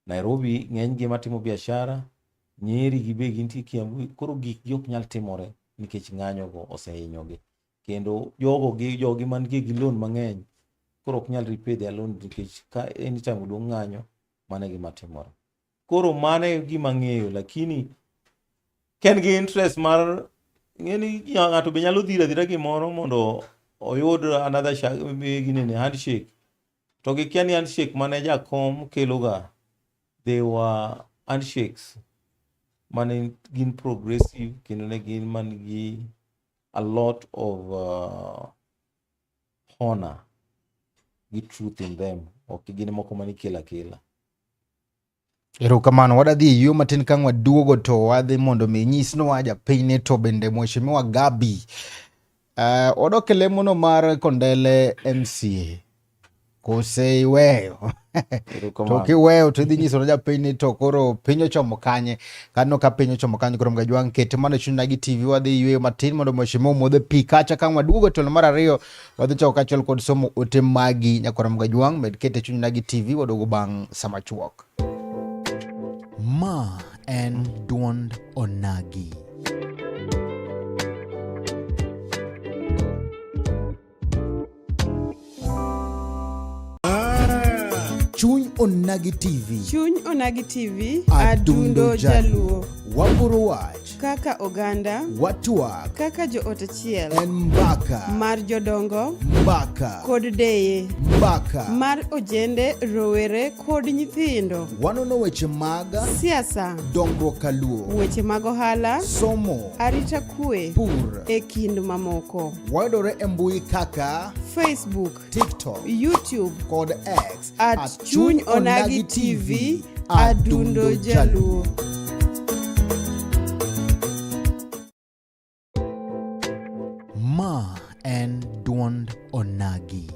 Nairobi ng'eny gi matimo biashara, Nyeri gi be gintie Kiambu, koro gikgi ok nyal timore nikech ng'anyogo osehinyogi. Kendo jogo gi jogi man gi loan mang'eny koro ok nyal repay their loan nikech ka anytime oduong' ng'anyo, mano e gima timore. Koro mano e gima ang'eyo, lakini ka en gi interest mar ng'eni ng'ato be nyalo dhiro adhira gimoro mondo oyud another ginene handshake. To gikia ni handshake mane jakom keloga, they were handshakes mane gin progressive kendo ne gin man gi a lot of honor gi truth in them. Ok gin moko mane ikelo akela. Erokamano, wadhi e yueyo matin ka waduogo to wadhi mondo mi nyisnwa japiny ni to bende Mheshimiwa Gabi odok e lemono mar Kondele MCA kose iweyo? To kiweyo to idhi nyiso ne japiny ni to koro piny ochomo kanye. Kano ka piny ochomo kanye koro Mgajwang' kete mana e chuny Onagi TV wadhi yueyo matin mondo Mheshimiwa omodhe pi kacha ka waduogo tielo mar ariyo wadhi chako kaachiel kod somo ote magi nyakwara Mgajwang' med kete e chuny Onagi TV waduogo bang' sama chuok. Ma en duond Onagi. Chuny Onagi TV. Chuny Onagi TV, Adundo Adundo Jaluo. Waporo wach. Kaka oganda, Watwak. Kaka joot achiel, En mbaka. Mar jodongo, Mbaka. Kod deye, Mbaka. Mar ojende, rowere kod nyithindo. Wanono weche mag siasa, dongruok kaluo, weche mag ohala, somo, arita kwe, pur, e kind mamoko. Wayudore e mbui kaka Facebook, TikTok, YouTube kod X at Chuny Onagi TV, Adundo Jaluo. Ma en duond Onagi.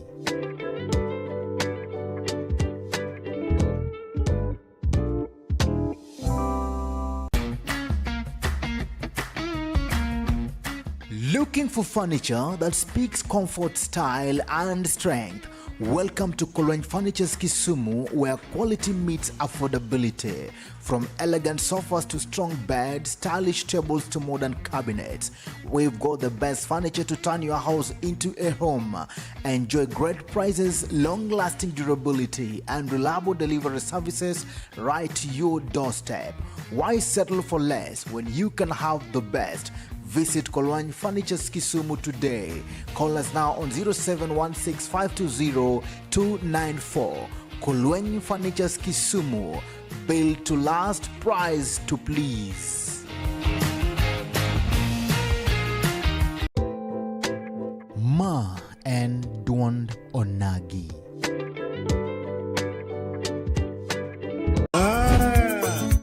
Looking for furniture that speaks comfort, style, and strength? Welcome to Kolweny Furnitures Kisumu, where quality meets affordability. From elegant sofas to strong beds, stylish tables to modern cabinets, we've got the best furniture to turn your house into a home. Enjoy great prices, long-lasting durability, and reliable delivery services right to your doorstep. Why settle for less when you can have the best? Visit Kolwany Furnitures Kisumu today. Call us now on 0716520294. Kolwany Furnitures Kisumu. Built to last, price to please. Ma en duond Onagi.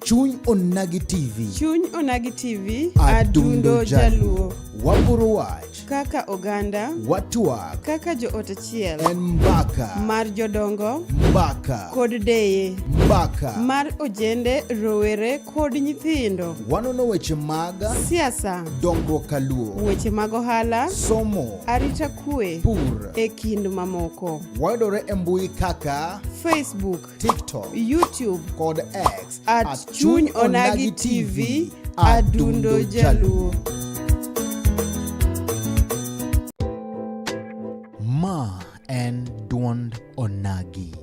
Chuny Onagi TV. Chuny Onagi TV, Adundo Adundo Jaluo. Waporo wach. Kaka oganda, Watwak. Kaka joot achiel, En mbaka. Mar jodongo, Mbaka. Kod deye, Mbaka. Mar ojende, rowere kod nyithindo. Wanono weche mag siasa, dongruok kaluo, weche mag ohala, somo, arita kwe, pur, e kind mamoko. Wayudore e mbui kaka Facebook, TikTok, YouTube kod X at Chuny Onagi TV, Adundo Jaluo. Ma en duond Onagi.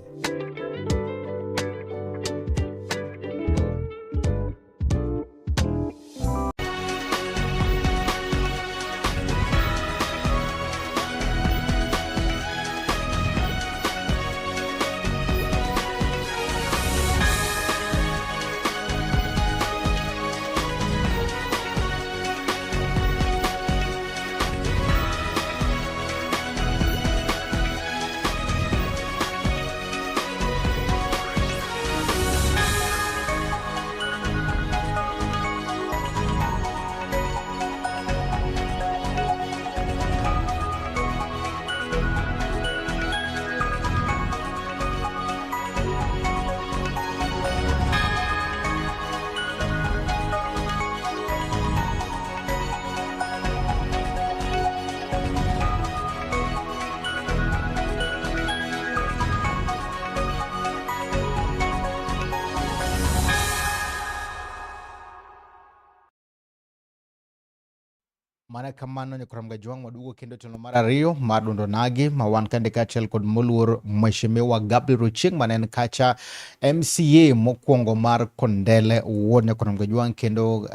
Mana kamano nyakwaram Gajwang' waduogo kendo tielo mar ariyo mar dundo nagi ma wan kande kaachiel kod moluor Mheshimiwa Gabriel Ochieng' mane en kacha MCA mokwongo mar Kondele Ward nyakwaram Gajwang' kendo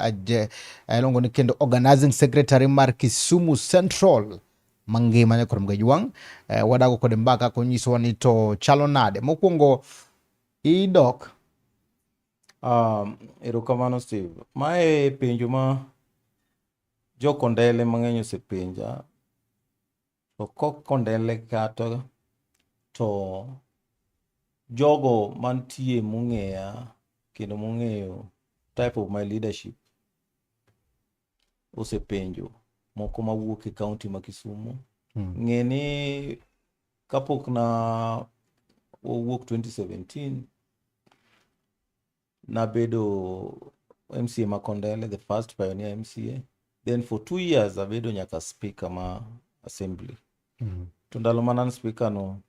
iluongo ni kendo organizing secretary mar Kisumu Central mangima nyakwaram Gajwang'. Wadago kode mbaka konyisowa ni to chalo nade. Mokwongo idok. Erokamano Steve. Mae penjo ma jo Kondele mang'eny osepenja. To kok Kondele kata to jogo mantie mong'eya kendo mong'eyo type of my leadership osepenjo moko mawuok e county ma Kisumu. Ng'e ni kapok na owuok 2017 nabedo MCA ma Kondele, the first pioneer MCA. Then for 2 years abedo nyaka speaker ma assembly. To ndalo mana an speaker no,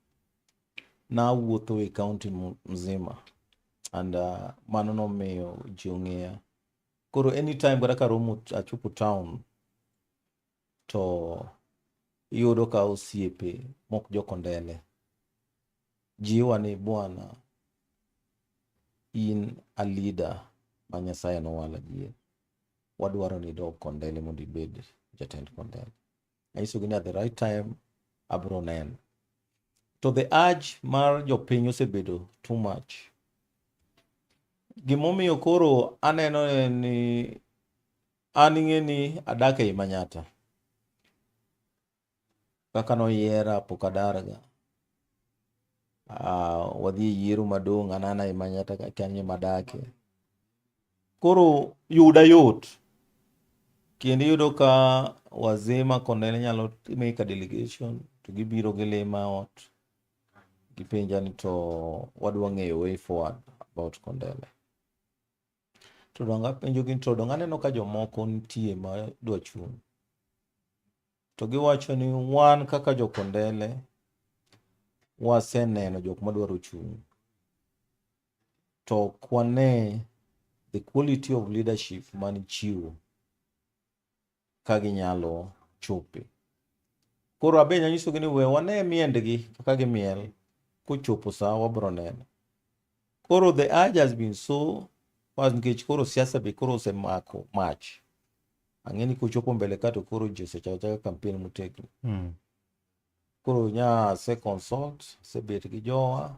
nawuotho e county mzima and mano nomiyo ji ong'eya. Koro anytime kata karomo achopo town to iyudo ka osiepe mok jo Kondele jiwa ni bwana in a leader ma Nyasaye nowalo adier. Wadwaro ni idog Kondele mondo ibed jatend Kondele. Anyisogi ni at the right time abro neno. To the urge mar jopiny osebedo too much. Gimomiyo koro aneno en ni an ing'e ni adak ei Manyatta. Kaka noyiera pok adarga. Wadhi e yiero madong' an ana ei Manyatta kanyo ema adake. Koro yuda yot. Kendo iyudo ka wazee ma Kondele nyalo make a delegation to gibiro gilima ot. Gipenja ni to wadwa ng'eyo way forward about Kondele. To donge apenjo gi to donge aneno ka jomoko nitie ma dwa chung'. To giwacho ni wan kaka jo Kondele waseneno jok madwaro chung'. To ok wane the quality of leadership manichiwo ka ginyalo chope. Koro abe anyisogi ni we wane miendgi kaka gimiel kochopo sa wabro neno. Koro the urge has been so fast nikech koro siasa be koro osemako mach. Ang'e ni kochopo mbele ka to koro ji osechako achaka campaign motegno. Koro nya ase consult, asebet gi jowa,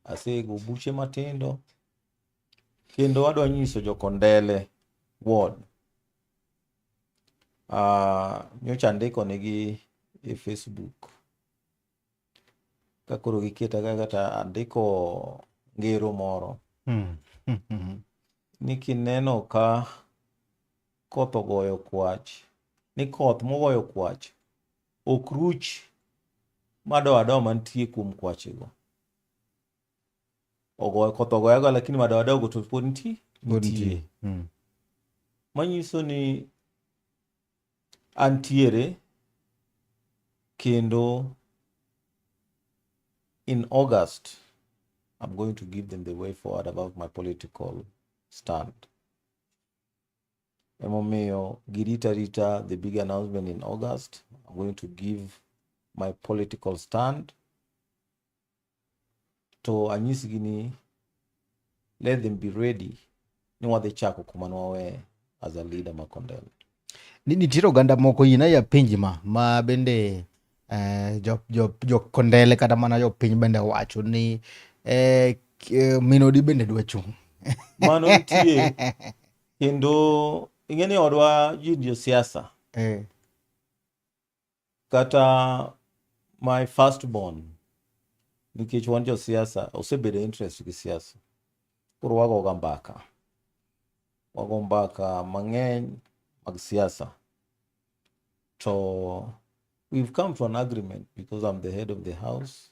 asego buche matindo. Kendo adwa nyiso jo Kondele ward. Nyocha andiko negi e Facebook. Ka koro giketa ka kata andiko ngero moro. Ni kineno ka koth ogoyo kwach, ni koth mogoyo kwach ok ruch madoadoa mantie kuom kwachego. Ogoyo koth ogoyo agoya lakini madoadoa go to pod nitie. Pod Nitie. nitie. Manyiso ni antiere kendo in August I'm going to give them the way forward about my political stand. Emomiyo girita rita the big announcement in August. I'm going to give my political stand. To anyisgi ni let them be ready ni wadhi chako kuma nwawe as a leader ma Kondele. Ni nitiere oganda moko yina ya penji ma bende jo Kondele kata mana jopiny bende wacho ni minodi bende dwa chung'. Mano nitie kendo ing'e ni odwa ji josiasa kata my first born nikech wan josiasa osebedo interest gi siasa koro wagoga mbaka wago mbaka mang'eny mag siasa to we've come to an agreement because I'm the head of the house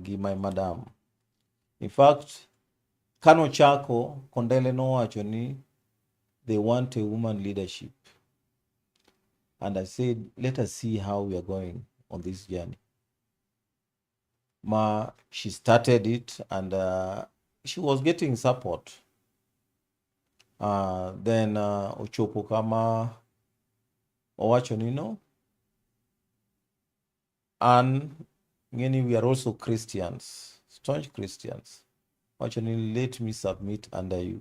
gi my madam. In fact, kanochako Kondele nowacho ni they want a woman leadership and I said let us see how we are going on this journey. Ma she started it and she was getting support. Then ochopo kama Owacho ni no, an ng'eni we are also Christians, staunch Christians. Owacho ni let me submit under you.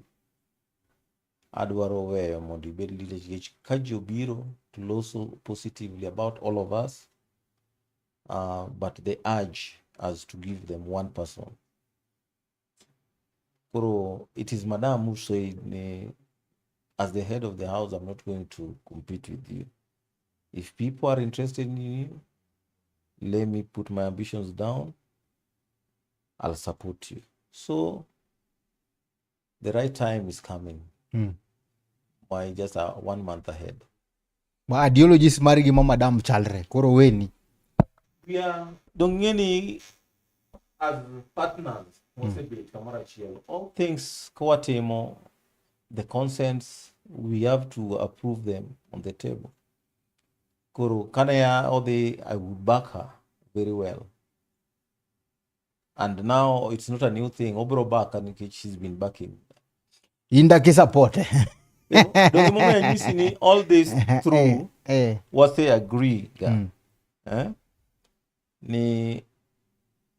Adwaro weyo mondo ibed leader nikech ka ji obiro to loso positively about all of us, but they urge us to give them one person. Koro it is Madam who said ni, as the head of the house, I'm not going to compete with you. If people are interested in you, let me put my ambitions down. I'll support you. So the right time is coming. Why just 1 month ahead. Ma ideologies margi ma madam chalre koro weni. We are dong ng'eni as partners mosebet kamoro achiel. All things kwatimo, the consents, we have to approve them on the table. Koro kane odhi, I would back her very well. And now it's not a new thing. Obro back nikech she's been backing. In dak support. Donge momiyo anyisi ni all this through wase agree ga. Eh? Ni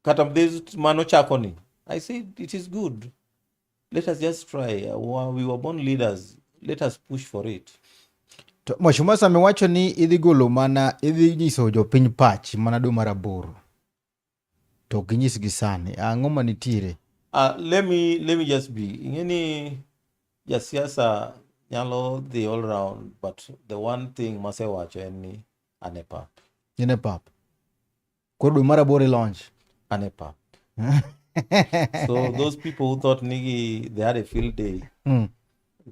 kata this mano chako ni I said it is good. Let us just try. We were born leaders. Let us push for it. To Mheshimiwa Sami wacho ni idhi golo mana idhi nyiso jopiny pach mana dwe mar aboro. To ok inyisgi sani. Ang'o manitiere? Let me just be. Ing'eni jasiasa nyalo dhi all round, but the one thing masewacho en ni an e pap. In e pap. Koro dwe mar aboro i launch. An e pap. So those people who thought nigi they had a field day,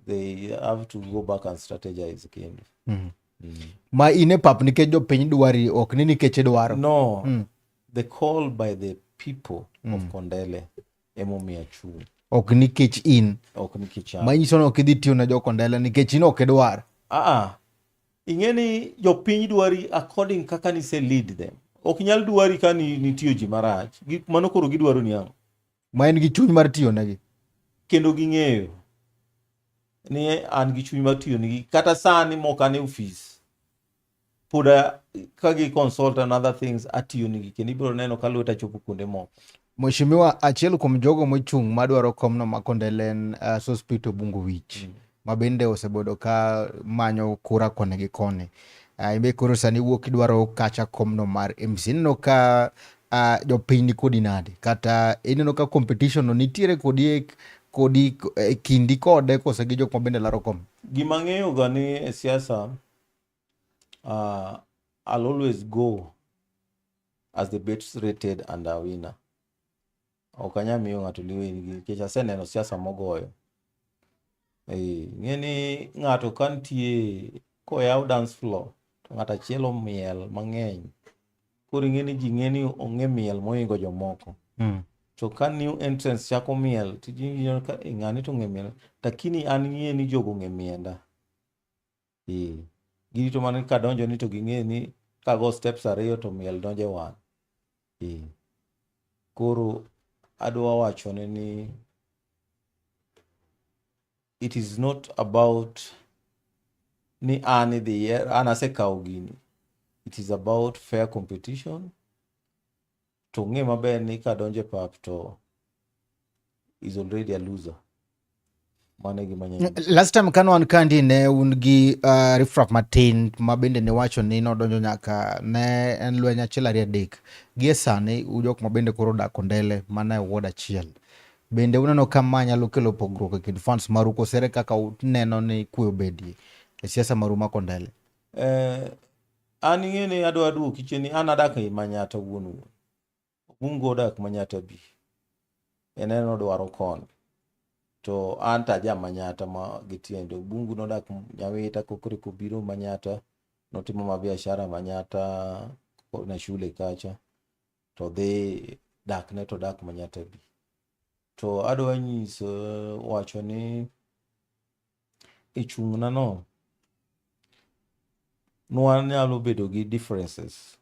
they have to go back and strategize again. Ma in e pap nikech jopiny dwari ok ni nikech idwaro. No, the call by the people of Kondele emomiyo achung'. Ok nikech in. Ok nikech an. Manyiso ni ok idhi tiyo ne jo Kondele nikech in ok idwar. Ah, ah. Ing'e ni jopiny dwari according kaka nise lead them. Ok nyal dwari ka ni nitiyo ji marach. Mano koro gidwaro ni ang'o? Ma en gi chuny mar tiyo negi. Kendo ging'eyo ni an gi chuny mar tiyo negi. Kata sani mok an e ofis. Pod ka gi consult and other things atiyo negi kendo ibiro neno ka lweta chopo kuonde moko. Mheshimiwa, achiel kuom jogo mochung' madwaro komno ma Kondele en Sospeter Obungo Wich. Ma bende osebedo ka manyo kura koni gi koni. Imbe koro sani wuok idwaro kacha komno mar MC. Ineno ka jopiny ni kodi nade? Kata ineno ka competition no nitiere kodi kodi e kindi kode kose gi jok ma bende laro kom? Gima ang'eyo ga ni e siasa, I'll always go as the best rated and a winner. Ok anyal miyo ng'ato leeway nikech aseneno siasa mogoyo. Ing'e ni ng'ato ka nitie koyaw dance floor to ng'ato achiel omiel mang'eny. Koro ing'e ni ji ng'e ni ong'e miel mohingo jomoko. To ka new entrants chako miel to ji ng'iyo ka "Eh, ng'ani to ong'e miel. Lakini an ng'e ni jogo ong'e mienda. Girito mana ni kadonjo ni to ging'e ni kago steps ariyo to miel donjo e wang'. Koro adwa wachone ni it is not about ni an idhi yier, an asekawo gini. It is about fair competition. To ng'e maber ni kadonjo e pap to is already a loser. Mano e gima anyalo Last time kane wan kandi ne un gi riffraff matin ma bende ne wacho ni nodonjo nyaka ne en lweny achiel ariyo adek. Gie sani u jok ma bende koro odak Kondele mana e ward achiel. Bende uneno ka ma nyalo kelo pogruok e kind fans maru koso ere kaka uneno ni kwe obedie e siasa maru ma Kondele? An ing'e ni adwa duoki chien ni an adak ei Manyatta wuon wuon. Obungu odak Manyatta B. En en odwaro koni. To an to aja Manyatta ma gi tiende. Obungu nodak Nyawita kokoreka obiro Manyatta. Notimo ma biashara Manyatta na shule kacha. To dhi dakne to dak Manyatta B. To adwa nyiso wacho ni e chung'na no nwanyalo bedo gi differences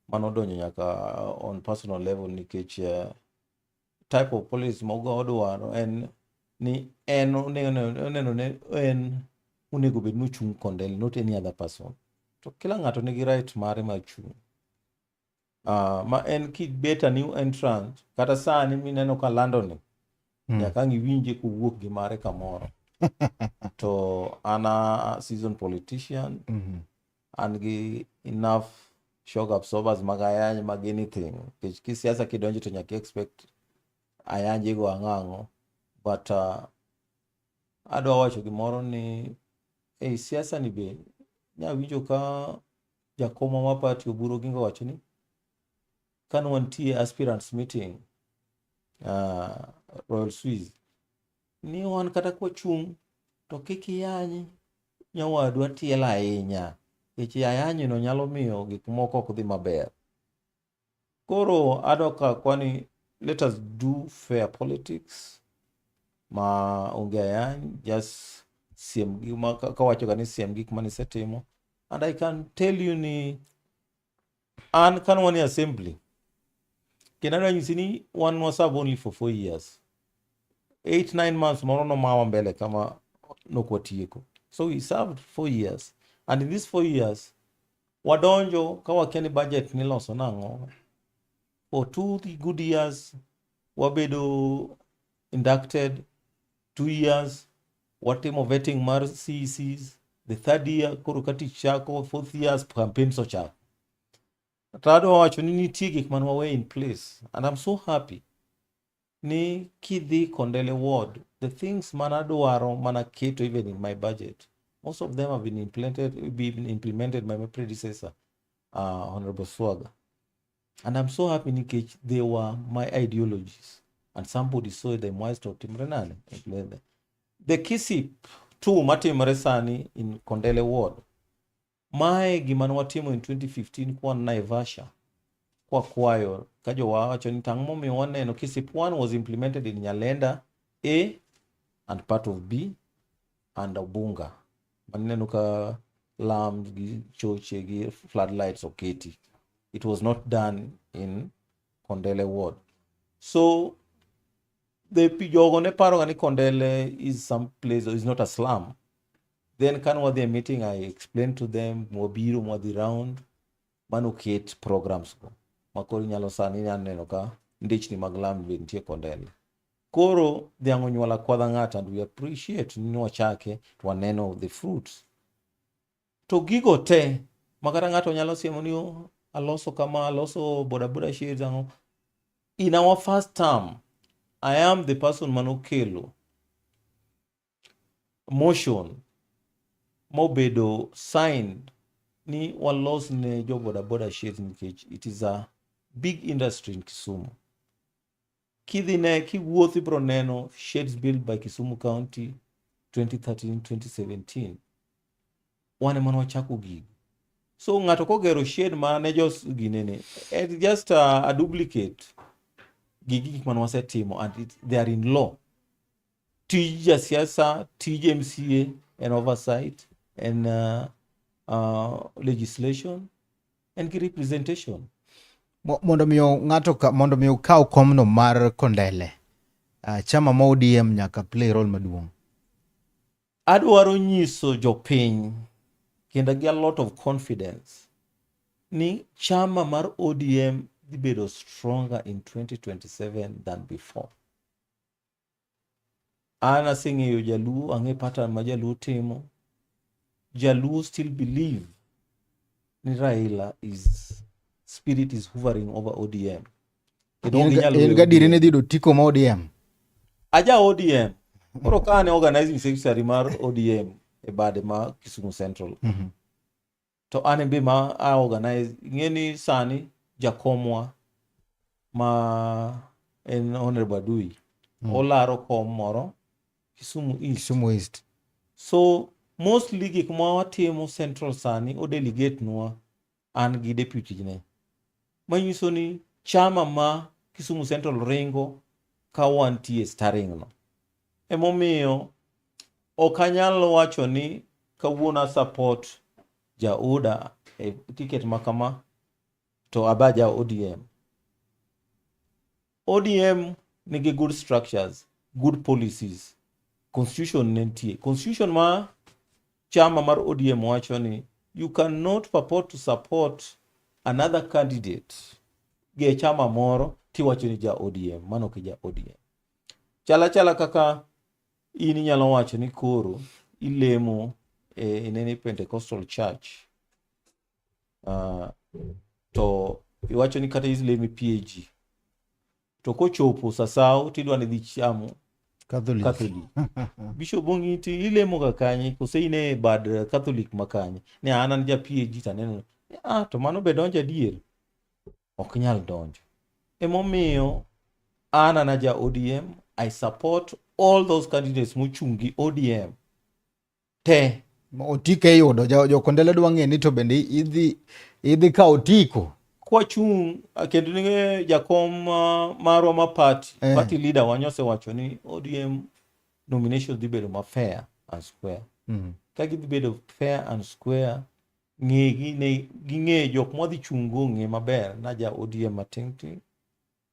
manodonjo nyaka on personal level nikech type of policy mogo odwaro en ni en oneno ni en onego bed ni ochung' Kondele not any other person. To kila ng'ato nigi right mare mar chung'. Ma en kibet a new entrant kata sani mineno ka lando ni nyaka ang' iwinje kowuok gi mare kamoro. To an a seasoned politician, an gi enough shock absorbers mag ayany mag anything. Nikech kisiasa kidonjo to nyaka expect ayanje go ang'o ang'o. But adwa wacho gimoro ni ei siasa ni be nyawinjo ka jakomwa mar party Oburu Oginga owacho ni kane wantie aspirants meeting Royal Swiss ni wan kata kwachung' to kik iyany nyawadwa tielo ahinya nikech ayany no nyalo miyo gik moko ok dhi maber. Koro adwa ka kwani let us do fair politics ma onge ayany, just siem gima kawacho ga ni siem gik mane isetimo. And I can tell you ni an kane wan e assembly kendo adwa nyisi ni wan wa serve only for 4 years, 8 9 months moro nomawa mbele kama nokwatieko. So we served 4 years, and in these 4 years wadonjo ka wakia ni budget niloso nang'o. For 2 good years wabedo inducted, 2 years watimo vetting mar CECs, the third year koro ka tich chako, fourth years campaigns ochako. To adwa wacho ni nitie gik mane wawe in place, and I'm so happy ni kidhi Kondele ward, the things mana adwaro mana keto even in my budget, most of them have been implemented by my predecessor, Honorable Swaga. And I'm so happy nikech they were my ideologies and somebody saw them wise to timre nade implement them. The KISIP 2 matimore sani in Kondele ward, mae gima ne watimo in 2015 kwan Naivasha kwakwayo ka jowacho ni tang' momiyo waneno KISIP 1 was implemented in Nyalenda A and part of B and Obunga maneno ka lam gi choche gi floodlights oketi. It was not done in Kondele ward. So the jogo ne paro ga ni Kondele is some place, is not a slum. Then kan wadhi e meeting, I explained to them, mwabiro mwadhi round manoket programs go makoro inyalo sani inyalo neno ka ndichni mag lam be nitie Kondele. Koro dhiang' onyuolo akwadha ng'ato, and we appreciate ni wachake to waneno the fruits. To gigo te makata ng'ato nyalo siemo ni, "Oh, aloso kama, aloso bodaboda shades ang'o." In our first term, I am the person manokelo motion mobedo signed ni walos ne jo bodaboda shades nikech it is a big industry in Kisumu. Kidhi ne kiwuotho ibiro neno shades built by Kisumu County 2013 2017. Wan ema ne wachako gigo. So ng'ato kogero shed ma ne jos ginene, it's just a duplicate gigi gik mane wasetimo, and they are in law. Tij jasiasa, tij MCA en oversight, en legislation, en gi representation. Mondo miyo ng'ato ka, mondo mi okaw komno mar Kondele, chama ma ODM nyaka play role maduong'. Adwaro nyiso jopiny kendo gi a lot of confidence ni chama mar ODM dhi bedo stronger in 2027 than before. An aseng'eyo jaluo, ang'e pattern ma jaluo timo. Jaluo still believe ni Raila is spirit is hovering over ODM. Kendo ok ginyal En weyo gadieri ODM. ni dhi yudo tiko ma ODM. Aja ODM. Koro ka an e organizing secretary mar ODM e bade ma Kisumu Central. To an be ma a organize, ing'e ni sani jakomwa ma en Honorable Adui olaro kom moro Kisumu East. Kisumu East. So mostly gik ma watimo Central sani o delegate nwa an gi deputy ne. Manyiso ni chama ma Kisumu Central ringo ka wantie steering no. Emomiyo ok anyal wacho ni kawuono a support jaoda e ticket ma kama to aba ja ODM. ODM nigi good structures, good policies. Constitution ne nitie. Constitution ma chama mar ODM wacho ni You cannot purport to support another candidate gi e chama moro tiwacho ni ja ODM, mano ok ja ODM. Chala chala kaka in inyalo wacho ni koro ilemo e inene Pentecostal church to iwacho ni kata ilemo e PAG to kochopo sa sawo tidwa ni dhi chamo Catholic. Catholic. Bishop ong'i ti ilemo ga kanye kose in e bad Catholic ma kanye ni an an ja PAG to aneno ah to mano be donjo adier ok nyal donjo emomiyo an an aja ODM I support all those candidates mochung' gi ODM te. Otiko iyudo jokondele dwa ng'e ni to bende idhi idhi ka otiko kwachung' kendo ni jakom marwa ma party eh. Party leader wa nyosewacho ni ODM nominations dhi bedo ma fair and square. Ka gidhi bedo fair and square, ng'egi ne ging'e jok mwadhi chungo ng'e maber na ja ODM matin tin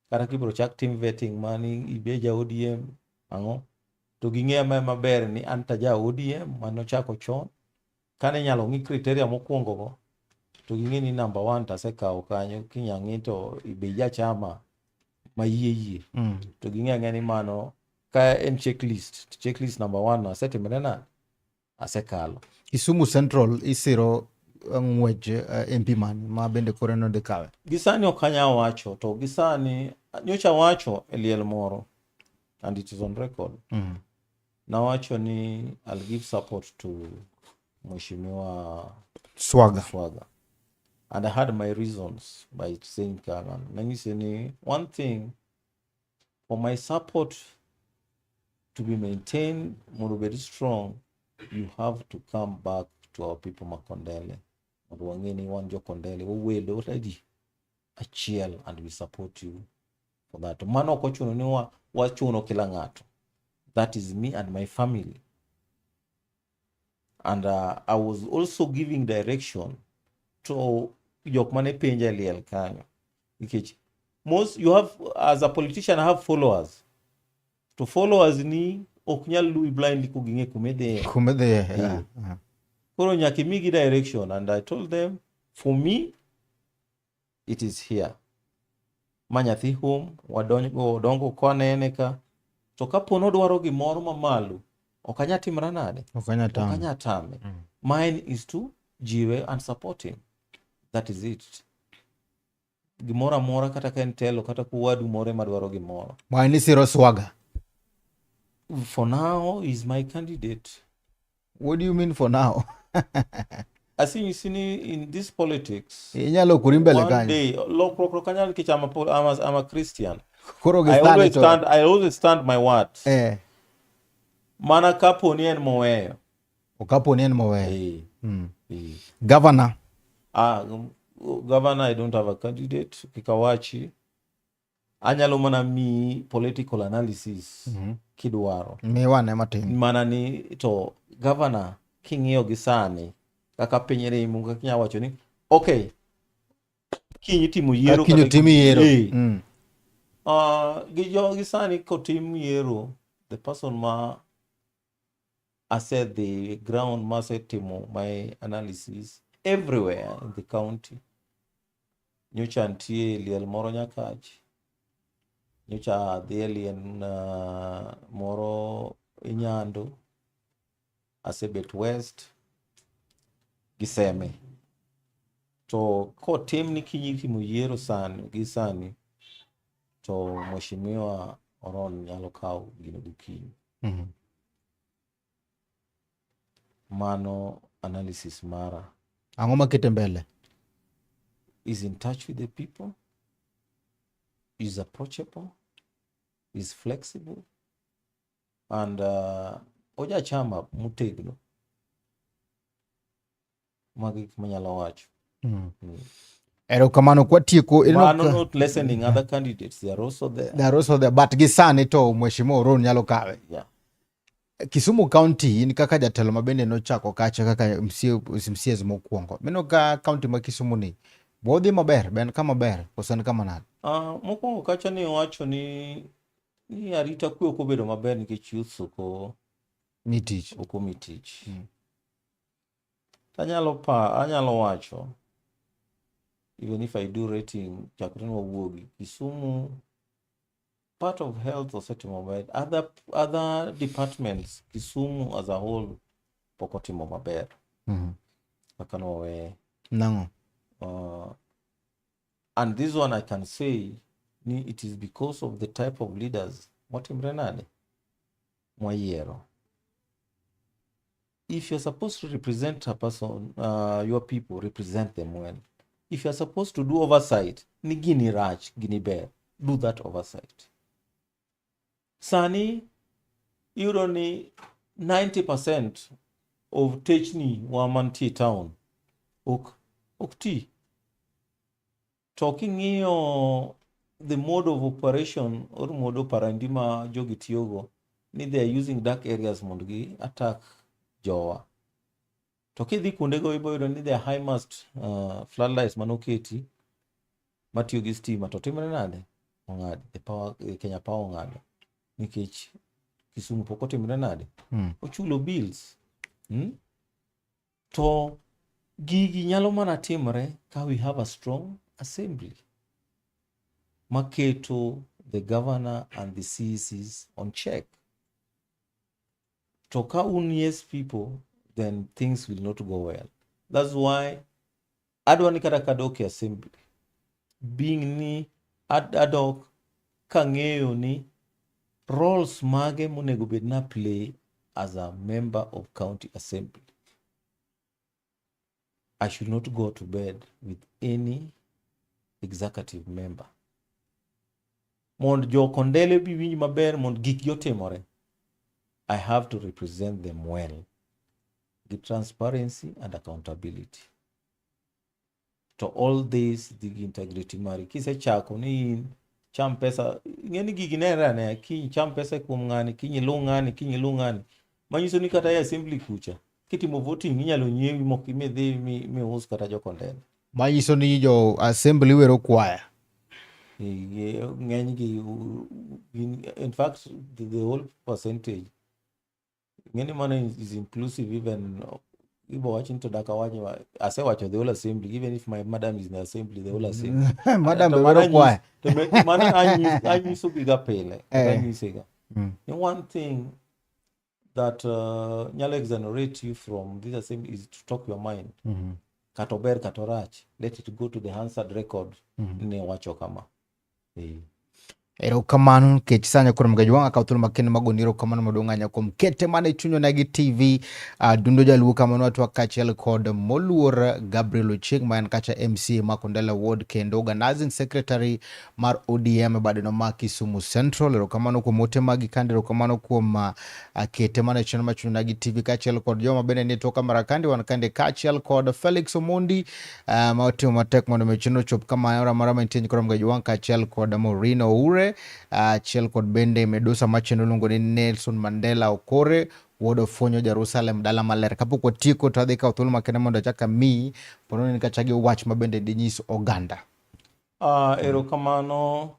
kata kibiro chak tim vetting mani ibe ja ODM ang'o to ging'e maber ni an ta ja ODM manochako chon kane inyalo ng'i criteria mokwongo go to ging'e ni number one tasekawo kanyo kinya ng'i to ibe ja chama ma yie yie to ging'e ang'e ni mano ka en checklist to checklist number one asetimore nade asekalo. Kisumu Central isiro ng'wej MP mane ma bende koro nodhi kawe? Gisani ok anyal wacho to gisani nyocha wacho e liel moro and it is on record. Nawacho ni I'll give support to Mheshimiwa Swaga. Swaga. And I had my reasons by saying kama. Nanyise ni one thing for my support to be maintained mondo obed strong you have to come back to our people Makondele mondo wang'e ni wan jo Kondele wawelo already achiel and we support you for that. Mano ok ochuno ni wachuno kila ng'ato. That is me and my family. And I was also giving direction to jok mane penja e liel kanyo. Nikech most you have as a politician I have followers. To followers ni ok nyal luwi blindly koging'e kuma idhiye. Kuma idhiye, yeah. Koro nyaka imigi direction and I told them for me it is here. Ma nyathi home wadongo dongo kwanene ka to kapo nodwaro gimoro mamalo ok anyal timra nade Ok anyal tame. ok anyal tame. Mine is to jiwe and support him. That is it. Gimoro amora kata ka en telo kata kuwadu moro ema dwaro gimoro. Mine isiro Swaga. For now is my candidate. What do you mean for now? Asinyisi ni in this politics Inyalo kuri mbele one kanyo. day lokruok ok anyal nikech I'm a Christian. Koro gi I sani always to. stand, I always stand my word. Mana kapo ni en moweyo. Okapo ni en moweyo. Governor. Governor, I don't have a candidate. Kik awachi. Anyalo mana miyi political analysis kidwaro. Miwa ane matin. Mana ni to governor king'iyo gi sani kaka piny remo kaka inyalo wacho ni okay kiny itimo yiero Kiny kata otim yiero. Gi jo gi sani kotim yiero the person ma asedhi ground ma asetimo my analysis everywhere in the county. Nyocha nitie liel moro Nyakach. Nyocha adhi e liel moro Inyando. Asebet West gi Seme. To kotim ni kiny itimo yiero sani gi sani to Mheshimiwa Oron nyalo kawo gino gokinyi. Mano analysis mara. Ang'o makete mbele? Is in touch with the people, is approachable, is flexible, and oja chama motegno. Magi gik manyalo wacho. Erokamano kwatieko, ineno Mano ka not lessening other candidates, they are also there. They are also there, but gi sani to Mheshimiwa Oron nyalo kawe. Kisumu County in kaka jatelo ma bende nochako kacha kaka MCAs mokwongo. Mineno ka county ma Kisumu ni bo dhi maber, be en kama ber koso en kama nade? Mokwongo kacha ni owacho ni arita kwe ok obedo maber nikech youths ok Mi tich. ok omi tich. Anyalo pa anyalo wacho even if I do rating chakre nwawuogi Kisumu part of health osetimo maber other departments Kisumu as a whole pok otimo maber kaka nwaweye. Nang'o? And this one I can say ni it is because of the type of leaders mwatimre nade mwayiero. If you're supposed to represent a person, your people, represent them well. If you're supposed to do oversight, ni gini rach, gini ber, do that oversight. Sani, iyudo ni 90% of techni wa mantie town ok ti. To king'iyo the mode of operation or mode operandi ma jogi tiyogo, ni they are using dark areas mondo gi attack jowa. To kidhi kuondego ibo yudo ni the high mast floodlights manoketi matiyo gi stima to timre nade? Ong'ad. The power, Kenya Power ong'ado. Nikech Kisumu pok otimre nade? Ochulo bills. To gigi nyalo mana timre ka we have a strong assembly maketo the governor and the CECs on check. To ka un yes people, then things will not go well. That's why adwa ni kata kadok e assembly, being ni adok kang'eyo ni roles mage monego bed na play as a member of county assembly. I should not go to bed with any executive member. Mondo jo Kondele bi winj maber mondo gikgi otimore. I have to represent them well. Gi transparency and accountability. To all this dhi gi integrity mari. Kisechako ni in cham pesa, ing'e ni gigi nenre anena, kiny cham pesa kuom ng'ani, kiny iluw ng'ani, kiny iluw ng'ani. Manyiso ni kata e assembly kucha, kitimo voting inyalo nyiewi mok midhi mius kata jo Kondele. Manyiso ni jo assembly wero kwaya. Ng'enygi, in fact, the whole percentage, ng'eni mano is inclusive even ibo wach ni to dak awach asewacho the whole assembly, even if my madam is in the assembly, the whole assembly. Madam be wero kwaya. To mano anyiso giga pile, anyisega. Ni one thing that nyalo exonerate you from this assembly is to talk your mind. Kata ober kata orach, let it go to the Hansard record ni wacho kama. Erokamano nikech sani koro Mgajwang' akawo thuolo makende mag goni erokamano maduong' ahinya kuom kete mana e chuny Onagi TV dundo jaluo kamano watwak kaachiel kod moluor Gabriel Ochieng' ma en kacha MCA ma Kondele Ward kendo organizing secretary mar ODM e badeno ma Kisumu Central. Erokamano kuom ote magi kande, erokamano kuom kete mana e chenro mar chuny Onagi TV kaachiel kod joma bende nie tok kamera kandi wan kande kaachiel kod Felix Omondi ma otimo matek mondo mi chenro ochop kama ora mara mantie koro Mgajwang' kaachiel kod Maureen Oure achiel kod bende Medusa ma chenro iluongo ni Nelson Mandela Okore wuod Ofunyo Jerusalem dala maler. Kapok watieko to adhi kawo thuolo makende mondo achak amiyi pono ni kachagi wach ma bende dinyis oganda. Erokamano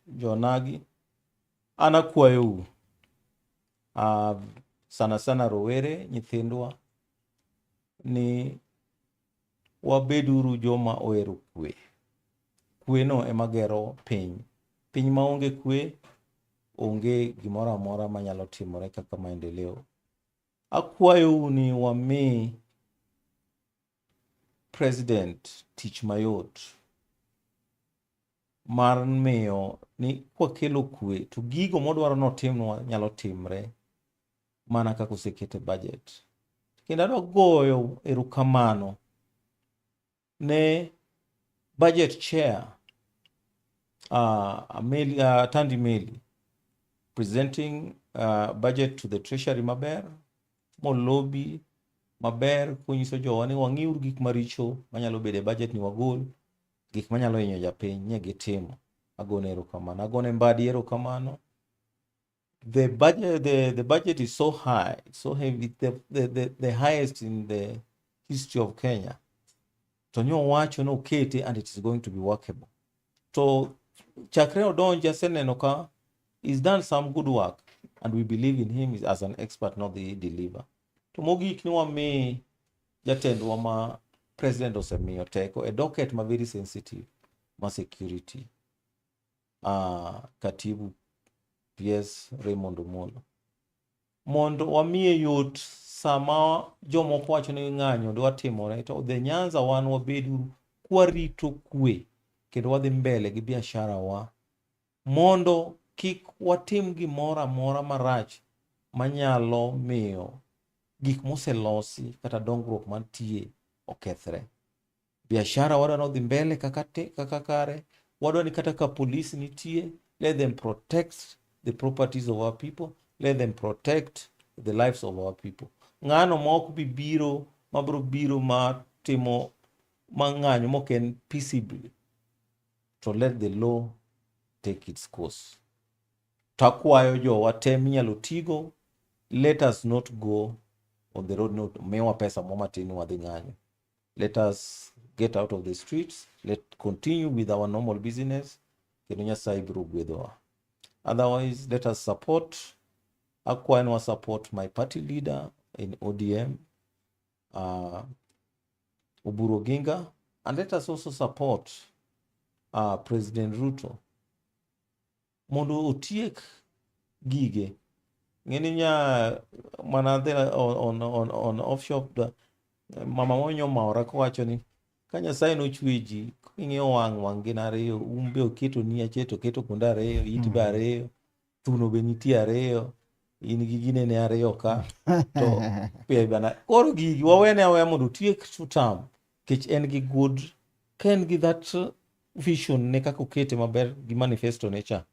jonagi. An akwayou sana sana rowere nyithindwa ni wabeduru joma ohero kwe. Kwe no ema gero piny. Piny maonge kwe onge gimoro amora manyalo timore kaka maendeleo. Akwayou ni wami president tich mayot mar miyo ni kwakelo kwe to gigo modwaro notimnwa nyalo timre mana kaka osekete budget. Kendo adwa goyo erokamano ne budget chair Tandi Meli presenting budget to the treasury maber molobi maber konyiso jowa ni wang'iuru gik maricho manyalo bedo e budget ni wagol gik manyalo hinyo japiny nye gitimo. Agone erokamano. Agone Mbadi erokamano. The budget is so high, so heavy, the highest in the history of Kenya. To nyowacho nokete and it is going to be workable. To chakre odonji aseneno ka he's done some good work and we believe in him as an expert not the deliver. To mogik ni wami jatendwa ma president osemiyo teko e docket ma very sensitive ma security katibu PS Raymond Omolo mondo wamiye yot sama jomoko wacho ni ng'anyo dwa timore to the Nyanza wan wabeduru kwarito kwe kendo wadhi mbele gi biashara wa mondo kik watim gimoro amora marach manyalo miyo gik moselosi kata dongruok mantie okethre. Biashara wadwa ni odhi mbele kaka, te, kaka kare. Wadwa ni kata ka police nitie, let them protect the properties of our people, let them protect the lives of our people. Ng'ano ma ok bi biro mabiro biro ma timo ma ng'anyo mok en peaceably to let the law take its course. Takwayo jowa te minyalo tigo, let us not go on the road no miwa pesa mo matin wadhi ng'anyo. Let us get out of the streets, let continue with our normal business, kendo Nyasaye biro gwedhowa. Otherwise, let us support, akwayo ni wa support my party leader in ODM, Oburu Oginga, and let us also support President Ruto mondo otiek gige. Ng'eni nya mana dhi on offshore da, mama monyo maora kowacho ni ka Nyasaye nochwe ji king'iyo wang' wang' gin ariyo, um be oketo ni achiel to oketo kuonde ariyo, it be ariyo, thuno be nitie ariyo, in gi ginene ariyo ka to pia bana. Koro gigi wawene aweya mondo otiek two term nikech en gi good ka en gi that vision ne kaka okete maber gi manifesto ne cha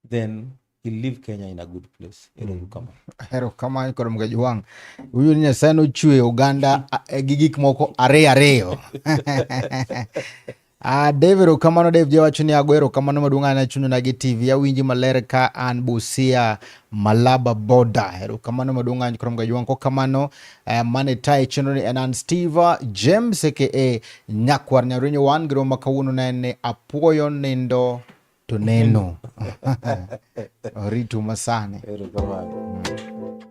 then he'll leave Kenya in a good place. Ero kamano. Erokamano kod Mga Jwang'. Uyudo ni Nyasaye nochweyo oganda gi gik moko ariyo ariyo. Ah, Dave erokamano Dave jawacho ni ago erokamano maduong' ahinya chuny Onagi TV. Awinji maler ka an Busia Malaba border. Erokamano maduong' ahinya kod Mga Jwang'. Kokamano mane taye chenro ni en an Steve James aka Nyakwar Nyarinyo wan gi romo ma kawuono ne en ni apuoyo nindo to neno. Oritu masani. Erokamano.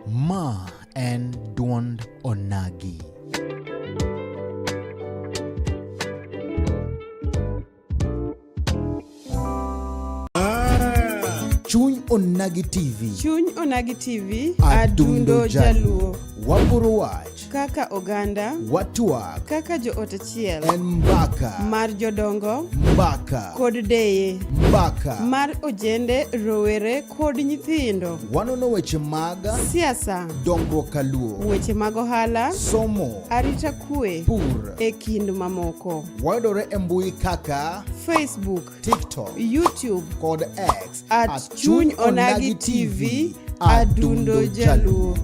Ma en duond Onagi. Chuny Onagi TV. Chuny Onagi TV, Adundo Adundo Jaluo. Waporo wach, Kaka oganda, watwak, kaka joot achiel, en mbaka, mar jodongo mbaka, kod deye, mbaka. mar ojende, rowere kod nyithindo, Wanono weche mag siasa, dongruok kaluo, weche mag ohala, somo, arita kwe, pur. e kind mamoko. Wayudore e mbui kaka Facebook, TikTok, YouTube kod X at Chuny Onagi TV, Adundo Jaluo.